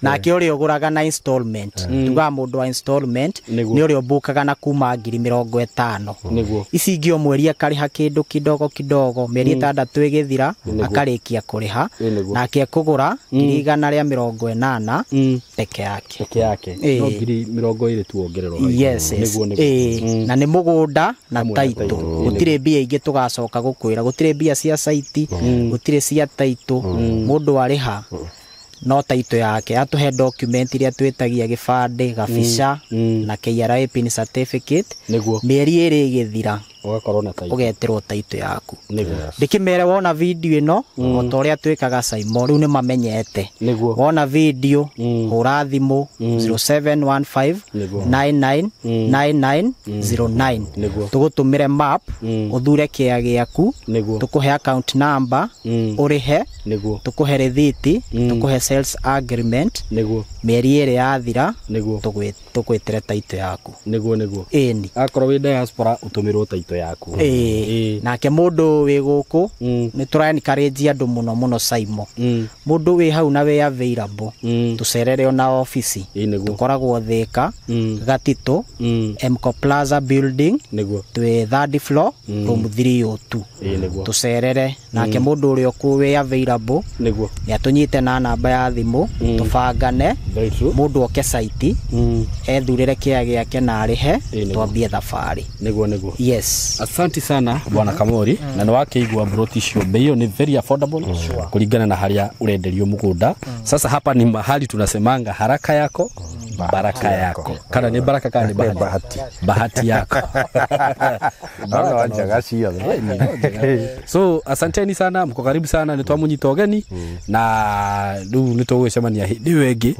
Nake ũrĩa ũgũraga na installment. Tugaga mũndũ wa installment nĩ ũrĩa ũbukaga na kuma 50,000. Nĩguo. Ici ingĩ o mweri akarĩha kĩndũ kidogo kidogo, mĩeri 6 ĩgĩthira akarĩkia kũrĩha. Nake ekũgũra 180,000 peke yake. Peke yake. No 20,000 tu wongererwo. Yes. Nĩguo, nĩguo. Na nĩ mũgũnda na title. Gũtirĩ mbia ingĩ tũgacoka gũkwĩra, gũtirĩ mbia cia site, gũtirĩ cia title. Mũndũ arĩha no title yake, atũhe document iria twĩtagia gĩbandĩ, gabica na KRA pin certificate. Nĩguo. Mĩeri 2 ĩgĩthira ũgakorwo na title, ũgetĩrwo title yaku. Nĩguo. Ndĩkĩmere wona video ĩno o ta ũrĩa twĩkaga Saimo, rĩu nĩ mamenyete. Nĩguo. Wona video hũra thimũ 0715 99 9909. Nĩguo. Tũgũtũmĩre map, ũthure kĩa gĩaku, tũkũhe account number, ũrĩhe, Nĩguo. tũkũhe rĩthiti, tũkũhe sales agreement. Nĩguo. Mĩeri 2 yathira, Nĩguo. tũgwĩtĩre title yaku. Nĩguo, nĩguo. Ĩni. Akorwo wĩ diaspora ũtũmĩrwo title yaku. Nake mũndũ wĩ gũkũ nĩ tũra encourage andũ mũno mũno Saimo. Mũndũ wĩ hau na wĩ available, tũcerere ona ofici. Tũkoragwo Thika, Gatitũ, Mco Plaza building. Nĩguo. Twĩ third floor, room 302. Nĩguo. Tũcerere. Nake mũndũ ũrĩa ũkũ wĩ available, Nĩguo. nĩ atũnyite na namba ya thimũ, tũbangane. Very true. Mũndũ oke site, ethurĩre kĩa gĩake na arĩhe, twambie thabarĩ. Nĩguo, nĩguo. Yes. Asante sana bwana Kamori. Na nĩ wakĩigua broti icio bei ĩyo nĩ very affordable kũringana na harĩa ũrenderio mũgũnda. Sasa hapa ni mahali tunasemanga haraka yako baraka yako. Kana nĩ baraka kana nĩ bahati? Bahati yako. Baraka njega ciothe. So asanteni sana, mko karibu sana, nĩ twamunyita ũgeni na rĩu nĩ tũgũgĩcemania hĩndĩ ĩyo ĩngĩ.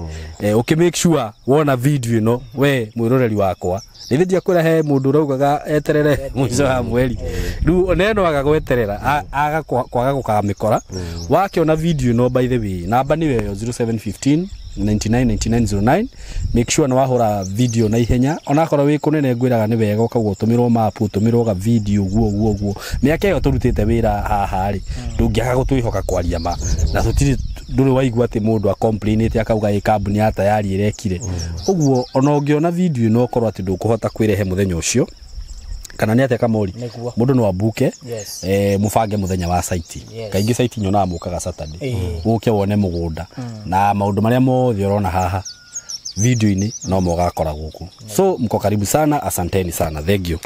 Ũkĩ make sure wona video ĩno we mwĩroreri wakwa. Nĩ ndiakwĩra he mũndũ ũraugaga eterere mũico wa mweri. Rĩu oneno aga gweterera aga kwaga gũkamĩkora. Wakĩona video ĩno by the way, namba nĩ ĩyo 0715 999909. Make sure nĩ wahũra video na ihenya onakorwo wĩ kũnene ngwĩraga nĩ wega ũkauga ũtũmĩrwo map, ũtũmĩrwo ga video guo guo guo. Mĩaka ĩyo tũrutĩte wĩra haha rĩ, ndũngĩaga gũtwĩhoka kwaria ma na tũtirĩ ndũrĩ waigua atĩ mũndũ acomplainĩte akauga ĩ kambuni ya Tayari ĩrekire ũguo. Ona ũngĩona video ĩno ũkorwo atĩ ndũkũhota kwĩrehe mũthenya ũcio kana nĩ atĩa Kamori, mũndũ no abuke mũbange mũthenya wa site. Kaingĩ site nyonaga mũkaga Saturday, ũke wone mũgũnda na maũndũ marĩa mothe ũrona haha video-inĩ no mo ũgakora gũkũ. So mko karibu sana, asanteni sana, thank you.